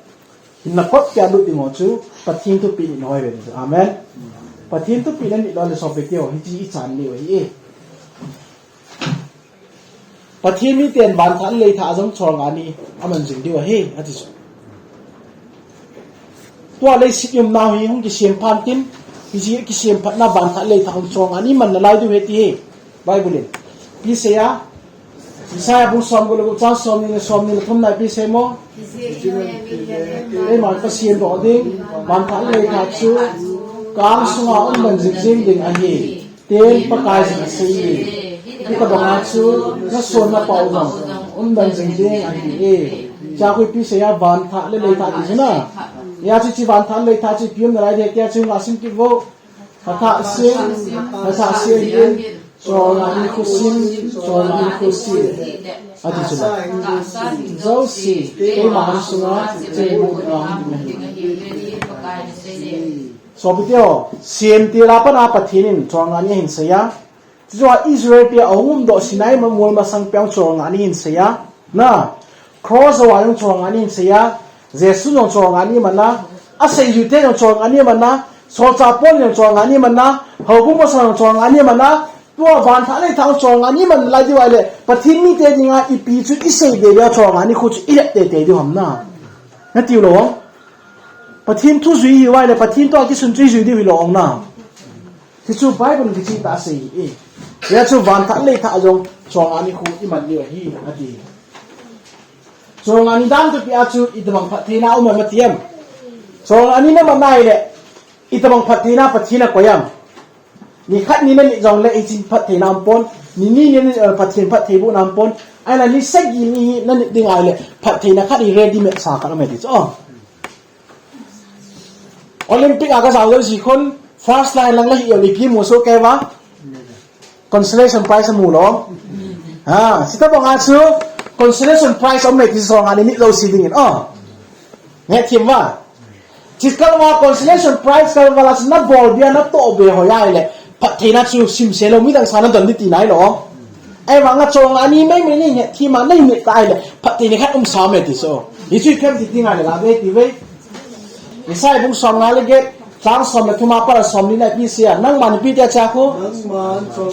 hin na kot kia lut ding ho chu Pathen thupeh nit ho ahiuve ti chu. Amen. Pathen thupeh nit lou le sopi teho, hiche i chan diu ahi e. Pathen miten van thah le lei thah a jong cholngah ni aman jing diu ahi, ati chu. Tua leiset i umnau hi hung kisem phat in, hiche kisem phatna van thah le lei thah hung cholngah ni man nalai diu ahi ti hi. Bible in. Ipi asei a, Isaiah bung somgup le gup chang somni le somni le thumna ipi asei mo? Keiman Pathen doh ding, van thah le lei thah chu, ka ang sunga um man jing jing ding ahi. Tin Pakaiyin asei e. Hiti ka banga chu, na son na pao jong um dan jing ding ahi e. Chakhu ipi asei a van thah le lei thah ti chu na. Hia chu hiche van thah le lei thah chu ipi um nalai ding tia chu nga sim kit vo. Hathah seh, hathah seh hin, cholngah ni khu seh, cholngah ni khu seh. Ati chu na. Jouse, keima ang sunga, cheimu ding ahi. Sopi teho, semtil a pat a Pathen in cholngah ni ahin sei a. Chuche a Israel te ahung umdoh Sinai mol masang peh a jong cholngah ni ahin sei a. Na, cross a jong cholngah ni ahin sei a. Jesu jong cholngah ni aman a. Aseijui te jong cholngah ni aman a. Solchah Paul jong cholngah ni aman a. Houbung pasal jong cholngah ni aman a. Tua van thah le lei thah jong cholngah ni aman lai diu ahile. Pathen mite dinga ipi chu i sei deh deh a cholngah ni khu chu i let tei tei diu ham na. Na tiu lou. Pathen thu jui hiu ahile, Pathen thu a kisun chu i jui diu hilou ong na. Hichu Bible in kicheh tah a asei e. Hia chu van thah le lei thah a jong cholngah ni khu i man diu ahi, ati. Cholngah ni dan thupi a chu itobang phattheina um am ati em. Cholngah ni na man ahile, itobang phattheina Pathen in akoi am. Ni khat ni na nit jongle hiche phattheina um pon, ni ni ni na nit, eh, Pathen phattheibohna um pon. Ahile ni sagi ni na nit ding ahile, phattheina khat hi ready made sa khat um e ti chu. Oh. Olympic a ka jao lou ji khun, first line lang la hi, ipi mu soh kei uva? Consolation prize amu lou. Ha, hitabang a chu, consolation prize um e ti chu cholngah ni nit lou se ding in. Oh. Nge thim uva. Hiche kal uva consolation prize kal uva la chu na bol bia na toh be ho ahile. Phattheina chu simse lou midang sa na don ding tina ahilou. Ahivang a cholngah ni mei mei nei nge thim a nei nit ta ahile. Phattheina khat um sa me ti chu. Hichu ipi ham ti ding ahile la ve ti ve. Isaiah bung somnga le get, chang som le thum a pat a somni na ipi asei a. Nangman ipi tia chakhu.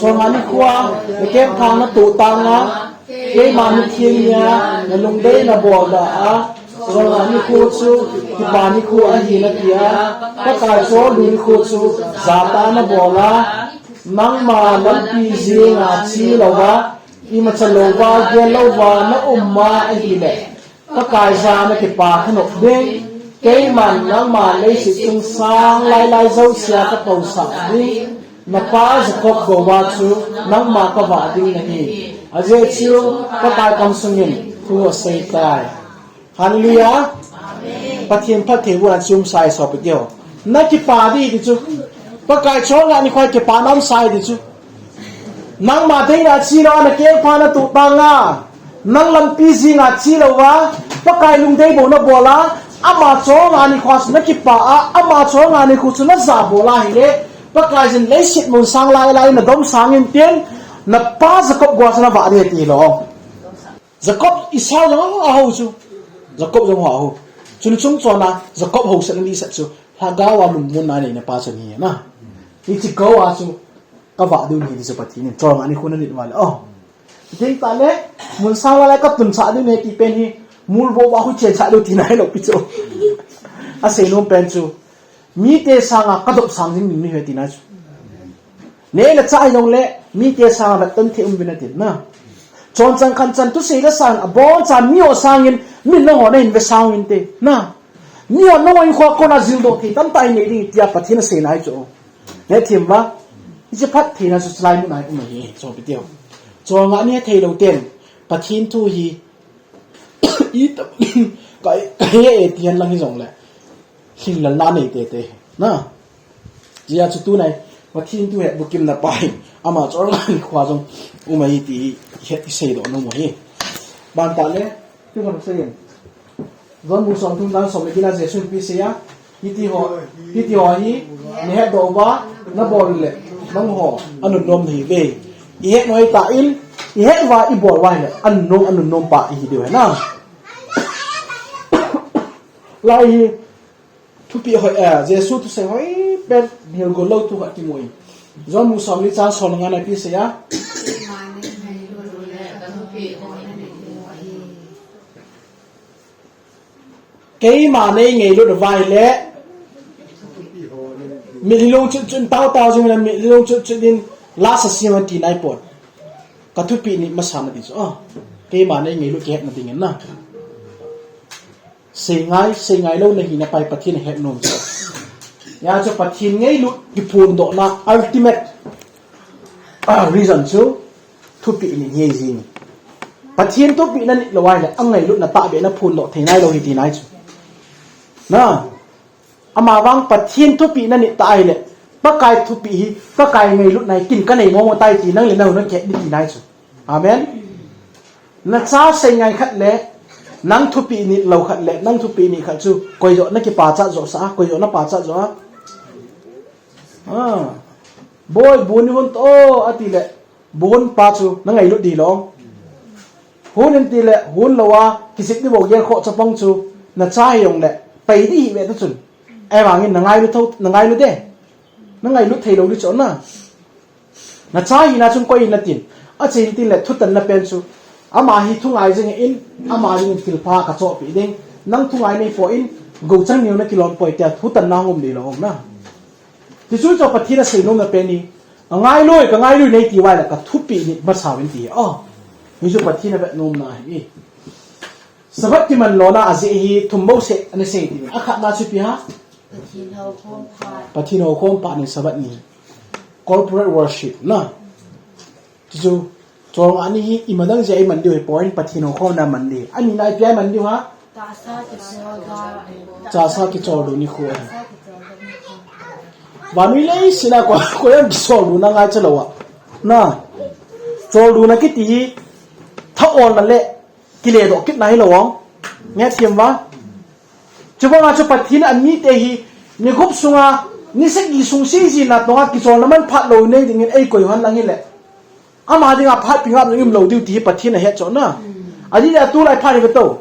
Cholngah ni khu a, na kengthang na toh tang a. Keima mitheng nia, na lungdei na bol da a, cholngah ni khu chu, kipa ni khu ahi na ti a, Pakai cholngah ni khu chu, jatah na bol a, nangma lampi jeng a che louva, imacha louva, gel louva, na um ma ahile, Pakai jana kipa thanop ding, keiman nangma leiset chung sang lai lai jousea ka tousah ding, na pa Jacob gou a chu nangma ka vah ding nahi. Ajeh chu Pakai kamsungin thu asei tai. Hallelujah. Pathen phattheibohna chu um sa e sopi teho. Na kipa ding ti chu. Pakai cholngah ni khu a kipana um sa e ti chu. Nangma deina che lou a na kengpha na toh tang a, nang lampi jeng a che louva, Pakai lungdei bou na bol a, ama cholngah ni khu a chu na kipa a, ama cholngah ni khu chu na ja bol a ahile, Pakaiyin leiset mun sang lai lai na dom sangin tin, na pa Jacob gou a chu na vah ding ti lou. Jacob Esau jong aho chu. Jacob jong aho. Chun chungchon a Jacob housetna dihset chu. Lhagao a lungmonna nei na pa chu ahi na. Hiche gou a chu ka vah diu ahi ti chu Pathen in. Cholngah ni khu na nit uva le. Oh. Tin tah le, mun sang lai lai ka tun chah diu ahi ti pen hi. Mul vo va khu chen chah diu tina hilou pi chu. Asei nom pen chu. Mite sanga ka dop sang jing ding ahi tina chu. Nei le chah hijongle, mite sanga vetton thei um uvin ati na. Chonchang khanchan thusei le sang, abonchan mi ho sangin, min nangho nahin ve sang uvinte. Na. Mi ho nangho hinkhoa kona jildoh thei tamtah inei ding tia Pathen in asei nai chu. Hethem uva. Hiche phattheina chu chulai mun a hi um ahi, sopite ho. Cholngah ni hethei lou ten, Pathen thu hi, itobang, ka, ka he e ti hen lang hijongle, lhinglelna nei teitei. Na. Hijeh chun tunai, Pathen thu het bukimna pa hi, ama cholngah nikho jong um ahi ti hi, het, iseidoh nom u ahi. Bantah le, tu kan sei in. John bung somthum chang som le get na Jesun ipi asei a, hiti ho, hiti ho hi, nahetdoh uva, nabol le, nangho, anunnom nahiuve. Ihet u ahitan, ihet uva, ibol uva ahile, anunnom, anunnom pa ihi diu ahi na. Lai hi, Thupeh hoi, eh, Jesu thusei hoi pen, hilgol lou thu khat kimu in. John bung somli chang som le nga na ipi asei a. Keima nei ngailut uva ahile. Mitlhi lungchut chut in taotao jing in, mitlhi lungchut chut in la sa sing un ati nai pon. Ka thupeh nit masa na ti chu. Ah, keima nei ngailut kihetna dingin na. Seingai, seingai louna hina pa hi Pathen ahet nom chu. Hijeh chun Pathen ngailut kiphondohna ultimate, ah, reason chu thupeh nit hi jing. Pathen thupeh nanit lou ahile, angailutna tahbeh naphondoh thei nailou ahi ti nai chu. Na, amavang Pathen thupeh nanit ta ahile, Pakai thupeh hi, Pakai ngailutna hi kin kanei mong mong tai ti nang le nau nakihet ding ti nai chu. Amen. Nacha seingai khat le, nang thupeh nit lou khat le, nang thupeh nit khat chu, koi joh nakipachat joh sah a, koi joh napachat joh a. Ah. Boi, bu nihon to, ati le, bu hon pa chu, nangailut ding hilou. Hon in ti le, hon lou a, kisik ding bou gel khoh chapang chu, nacha hijongle, pai ding hi ve ta chun. Ahivangin nangailut thou, nangailut de. Nangailut thei lou ding chu na. Nacha hina chun koi in natin. Ache in tin le thutanna pen chu. Ama hi thungai jing in, ama jing in thilpha kachohpeh ding. Nang thungai nei poi in, gochang neo nakilon poi tia thutanna hung um ding lou na. Tichu chu Pathen asei nomna pen hi. Angailui, kangailui nei ti uva ahile ka thupeh nit masa uvin ti. Oh. Hichu Pathen avet nomna ahi. Sabbath kiman lona ajeh hi thum bou seh ana sei ti. Akhatna chu ipi ham. Pathen houkhom phat. Pathen houkhom phat ni Sabbath ni. Corporate worship na. Tichu, cholngah ni hi imadang jeh a iman diu ahipoi, Pathen houkhomna a iman ding. Anina ipi a iman diu ham. Tahsa kichol da. Tahsa kicholdo nikho ahi. Tahsa kicholdo nikho. Vannoi leiset a koi, koi ham kicholdo na ngaicha lou a. Na. Choldo na kiti hi, thaolna le, kiledoh kitna hilou. Nge thiem uva. Chubanga chu Pathen in amite hi, ni gup sunga, ni sagi sung siji na tonga kicholna manphat lou nei dingin eikoi u henlang hile. Ama dinga phat pi ngap jong um lou diu ti hi Pathen in ahet chu na. Ajeh chu tulai phat hi ve to.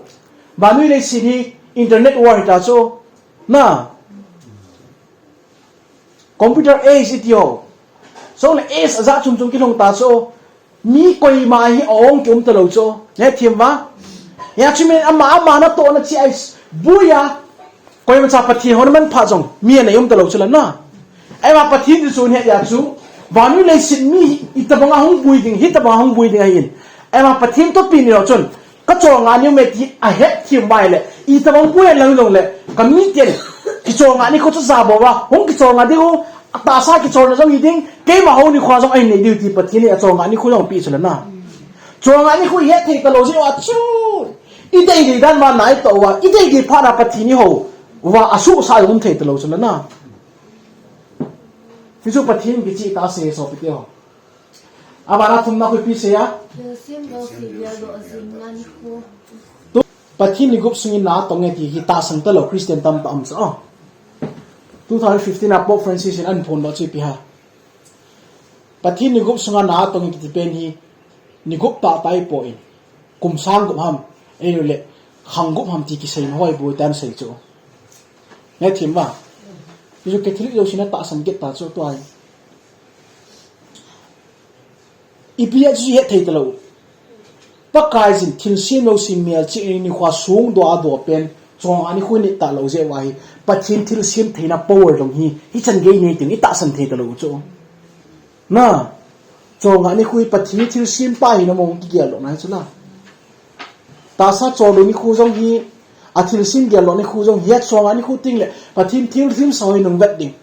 Vannoi leiset hi internet war hita chu. Na. Computer age iti ho. Chule age ajat chom chom kilhung ta chu. Mi koima hi aong kium talou chu. Nge thiem uva. Hijeh chun ama, ama natohna chi a ibui a. Koimacha Pathen houin manphat jong. Mi anei um talou chu la na. Ahivang Pathen chu het jeh chun. Vannoi leiset mi hi itobanga hung bui ding, hitobanga hung bui ding ahin. Ahivang Pathen thupeh nit lou chun. Kacholngah ni um e ti ahet thiem uva ahile, itobang bui henlang jongle, kamiten, kicholngah nikho chu jabol uva, hung kicholngah diu, tahsa kicholna jong hi ding, keima hou nikho jong ahin nei diu ti Pathen in acholngah nikho jong apeh chu la na. Cholngah nikho ihet thei talou jeh uva chu, idei dei dan uva na itoh uva, idei dei phat na Pathen ihou uva, asuhsah jong um thei talou chu la na. Hichu Pathen kicheh tah asei sopite ho. Abana thumna khu ipi asei a? Thilsem jouse geldoh jingna nikho. Tu, Pathen ni gup sungin na atong e ti hi tahsan talou Christian tamtah um sa. Oh. Two thousand fifteen a Pope Francis in ahin phondoh chu ipi ham. Pathen ni gup sunga na atong e kiti pen hi ni gup tah tah ipoi. Kum sang gup ham, ahilou le, khang gup ham ti kisei na hoi bou tan sei chu. Nge thiem uva. Hichu Catholic jouse na tahsan kit ta chu tua hi. Ipi a chu ihet thei talou. Pakaiyin thilsem jouse melchihna nikho songdoh a doh pen, cholngah nikho init talou jeh uva hi, Pathen thilsem theina power jong hi, hichan gei nei tin itahsan thei talou chu. Na, Chonga nikhu hi Pathen thilsem pa hina mong kigel lou na hi chu na. Tahsa chonga nikhu jong hi, a thilsem gel lou nikhu jong hi, chonga nikhu ting le Pathen thilsem sa hi nung vet ding.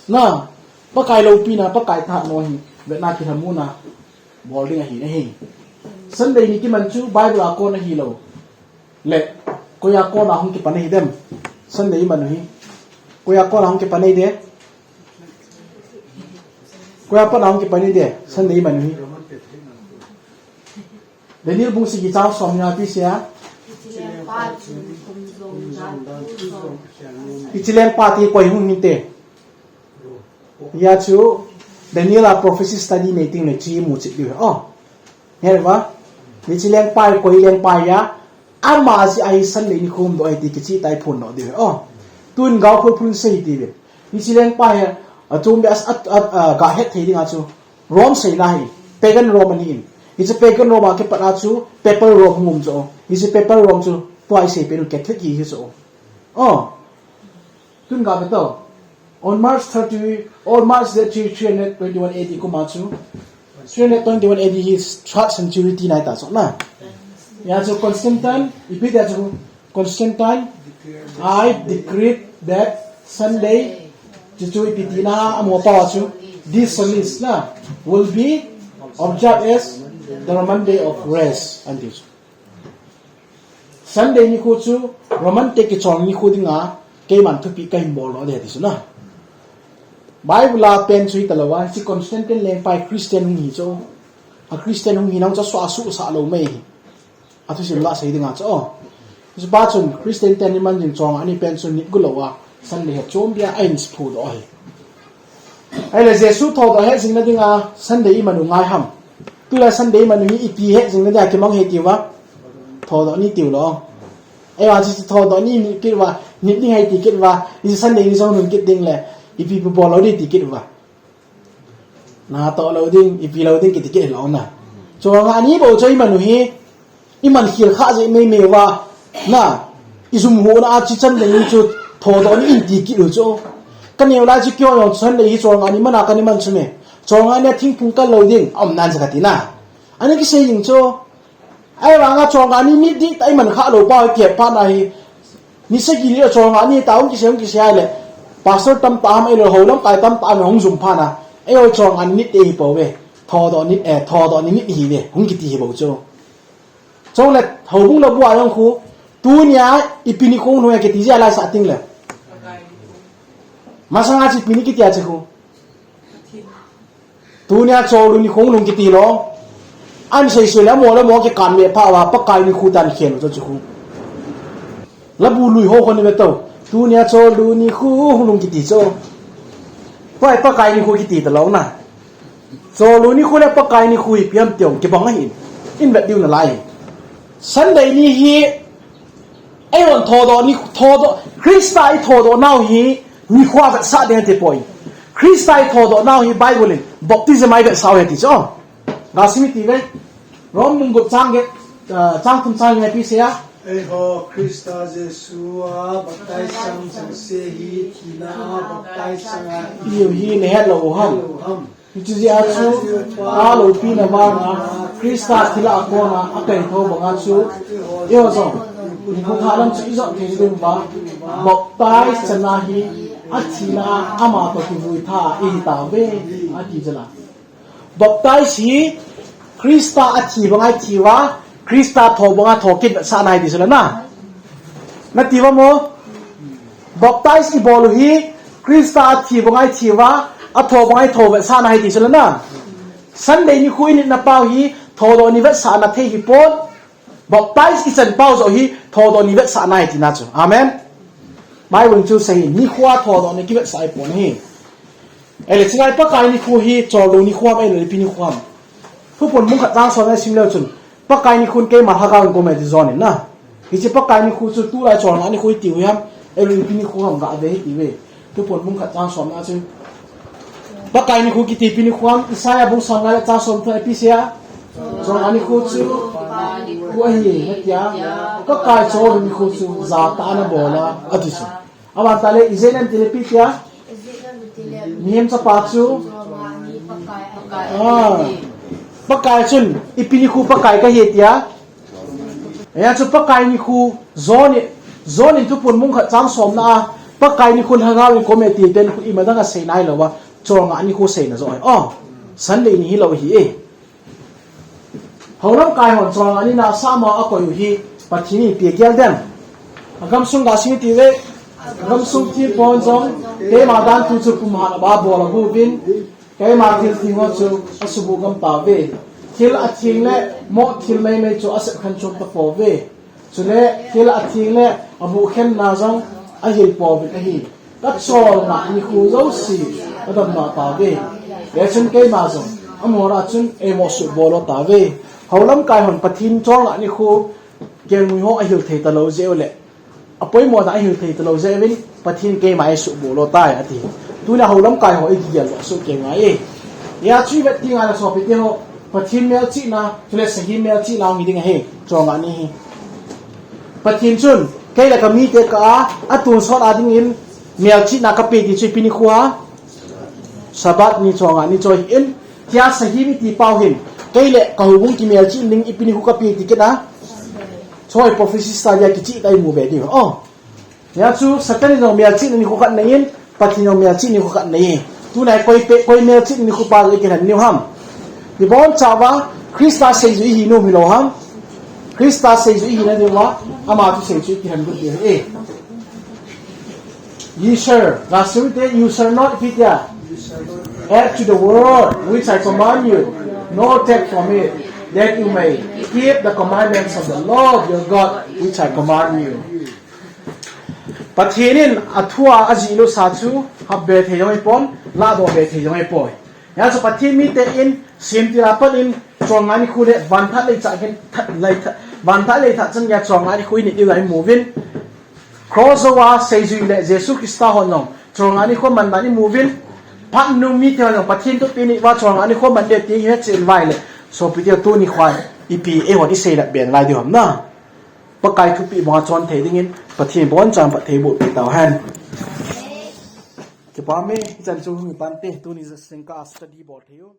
Na, Pakai loupina, Pakai thahatna hi, vetna kilhamuna bol ding ahi na hi. Sunday ni kiman chu Bible a kon ahi lou. Le, koi a kon a hung kipan ahi dem. Sunday iman u hi. Koi a kon a hung kipan ahi de. Koi a kon a hung kipan ahi de. Sunday iman u hi. Daniel bung sagi chang som ni a ipi sei a. Hiche lengpa ti koi hung hinte. Hia chu Daniel a prophecy study nei ting le chi mu cheh diu. Oh. He va. Hiche lengpa koi lengpa ya. Ama jeh a hi Sunday nikho umdoh ahi ti kicheh tah a iphon doh diu. Oh. Tun gao phul phul sei ti ve. Hiche lengpa hi, a, chom be as, at, at, a, ga het thei ding a chu. Rome seina hi. Pagan Rome ahi in. Hiche pagan Rome a kipat a chu, papal Rome hung um chu. Hiche papal Rome chu, tua isei pen u Catholic hi hi chu. Oh. Tun ga ve to. On March thirty, on March thirty, three hundred twenty-one A D kum a chu. Three hundred twenty-one A D hi third century tina ahi ta chu na. Hia chu Constantine, ipi tia chu Constantine, I decree that Sunday, chu chu ipi tina a, amo pa chu, this Sunday na, will be observed as the Roman day of rest, ati chu. Sunday nikho chu Roman te kichol nikho dinga, keiman thupeh kahin bol lou ding ati chu na. Bible a pen chu hita lou a, hiche Constantine lengpa hi Christian hung hi chu. A Christian hung hi nang chu asuh, asuhsah lou mai hi. A thusim lah sei dinga chu. Hiche pa chun Christian ten iman jing chonga ni pen chu nit gu lou a, Sunday hi chom bia a ahin phudoh ahi. Ahile Jesu thodoh het jing na dinga Sunday iman u ngai ham. Tulai Sunday iman u hi iti het jing na dinga kimang ahi tiu va. Thodoh ni tiu lou. Eiho chu thodoh ni nit kit uva, nit ding ahi ti kit uva, hiche Sunday ni jong nun kit ding le, ipi pi bol lou ding ti kit uva. Natoh lou ding, ipi lou ding kiti kit lou na. Chonga ni bou chu iman u hi, iman khel kha jeh mei mei uva. Na, ijum hona a chu Sunday ni chu thodoh ni in ti kit u chu. Ka neo lai chu keiho jong Sunday hi chonga ni mana kana man chu me. Chonga ni a thingphung kal lou ding, aum nan chu kati na. Ani kisei jing chu. Ahivanga chonga ni nit ding tah iman kha lou pa hi kep phat na hi. Ni sagi ni chonga ni tah hung kisei, hung kisei ahile. Pastor tamtah ham ahilou le hou lamkai tamtah ham hung jum phat na. Eiho chonga ni nit te hi pou ve. Thodoh ni, eh, thodoh ni nit hi ve. Hung kiti hi bou chu. Chule, houbung le bu a jong khu. Tunia, ipi nikho hung lhung e kiti jeh a lai sah ting le. Masanga chu ipi ni kiti a chu khu. Tunia Cholu nikho hung lhung kiti lou. Ahin sei sei le amo le amo kikan ve pha uva Pakai nikho tan khen u chu khu. Labu lui ho ho ni ve to. Tunia Cholu nikho hung lhung kiti chu. Pai Pakai nikho kiti ta lou na. Cholu nikho le Pakai nikho hi ipi ham ti jong kibang ahi. In vet diu nalai. Sunday ni hi Eihon thodoh ni, thodoh, Christa ithodoh nau hi nikho a vetsah ding ati poi. Christa ithodoh nau hi Bible in baptism a ivetsah u ahi ti chu. Gasim iti ve. Rom bung gup chang get, ah, chang thum chang li a ipi asei a. Eiho Christa Jesu a baptize sangse hi thina a baptize sanga ihiu hi nahet lou u ham. Hiche jeh a chu, Pa loupina vanga, Christa thilha a kona, akaithou banga chu, eiho jong, nikho thah lam chu ijot thei diu va, baptize channa hi, athina a, ama toh kivui tha, ihi tauve, ati jeh a. Baptize hi, Christa athi banga ithi uva, Christa tho banga tho kit vetsahna ahi ti chu la na. Nati uva mo? Baptize ibol u hi, Christa athi banga ithi uva, atho banga itho vetsahna ahi ti chu la na. Sunday nikho initna pau hi, thodoh ni vetsahna thei hipon. Baptize ichan pau joh hi, thodoh ni vetsahna ahi tina chu. Amen. Bible chu asei hi, nikho a thodoh ni kivetsah ahipon ahi. Ahile, chulai Pakai nikho hi, Cholu nikho ham, ahile, ipi nikho ham. Thuphon bung khat chang som na isim leu chun, Pakai nikhon keima lhagao in kaum e ti jon in na. Hiche Pakai nikho chu tulai Cholu nikho iti u ham, ahile, ipi nikho ham gave hite ve. Thuphon bung khat chang som na chun. Pakai nikho kiti ipi nikho ham, Isaiah bung som nga le chang som thum a ipi asei a. Cholu nikho chu, koi ahi, natia. Pakai Cholu nikho chu, jatah a nabol a, ati chu. Aban tale, ijeh inem itile ipi tia? Mihem chapa chu. Ah. Pakai chun, ipi nikhu Pakai kahi tia. Hia chu Pakai nikhu, John in, John in Thuphon bung khat chang somna a, Pakai nikhu Lhagao in kom e ti pen khu ima dang a sei nailou a, cholngah nikhu seina joh ahi. Oh, Sunday ni hilou ahi e. Houlamkai hon cholngah nina sama a koi u hi Pathen in ipi agel dem. Agamsung gasei ti ve, agamsung thilpon jong, keima dan tu chu pumhan a ba bol a bu vin, keima thil theng ho chu asubu gam ta ve. Thil atheng le moh thil meimei chu asep khen chom ta po ve. Chule thil atheng le abuh khenna jong ahil po vin ahi. Ka cholngah nikhu jouse adamna ta ve. Hia chun keima jong amora chun eimo subol lo ta ve. Houlamkai hon Pathen cholngah nikhu kelngoi ho ahil thei talou jeh u le, apoimo dan ahil thei talou jeh uvin Pathen keima eisubol lo tai ati. Tuna houlamkai ho ikigel lo su kei ngai e. Hia chu ivet ti ngai la sopi te ho, Pathen melchihna, chule sahi melchihna hung hi ding ahi, cholngah ni hi. Pathen chun, kei le kamite kah a, atonsot a dingin, melchihna kape ti chu ipi nikhu ham? Sabbath ni cholngah ni chu ahin, tia sahi miti pau hin, kei le kahoubung kimelchih ding ipi nikhu kape ti kit a? Choi prophecy study a kicheh ta imu ve diu. Oh. Hia chu Satan in jong melchihna nikhu khat anei in, Pathen in jong melchihna nikhu khat anei e. Tuna koi pe, koi melchihna nikhu pa jong ikilhen diu ham? Ibonchauva, Christa seijui ihi nom hilou ham? Christa seijui ihi na diuva, ama thu seijui ikilhen got diu ahi e. Ye shall, gasei u te, you shall not, ipi tia, add to the word which I command you, nor take from it, that you may keep the commandments of the Lord your God, which I command you. Pathen in athu a ajih lutsa chu hap be thei jong ahipon, lahdoh be thei jong ahipoi. Hia chu Pathen mite in, semtil a pat in, cholngah nikhu le vanthat leitah khen, that, leitah, vanthat leitah chan geiya cholngah nikhu inei diu jong imu uvin. Cross jou a seijui le Jesu Christa hon jong cholngah nikhu aman dan imu uvin. Phat nung mite hon jong Pathen thupeh nei uva cholngah nikhu aman diu ti ihet chen uva ahile, sopi te, tuni kho a ipi eihon isei nat be nalai diu ham na. Pakai thupeh banga chon thei dingin Pathen in abonchan phatthei boh peh tau hen. Kipa me, hichan chu hung hi tante, tuni jingkah a study bol thei u.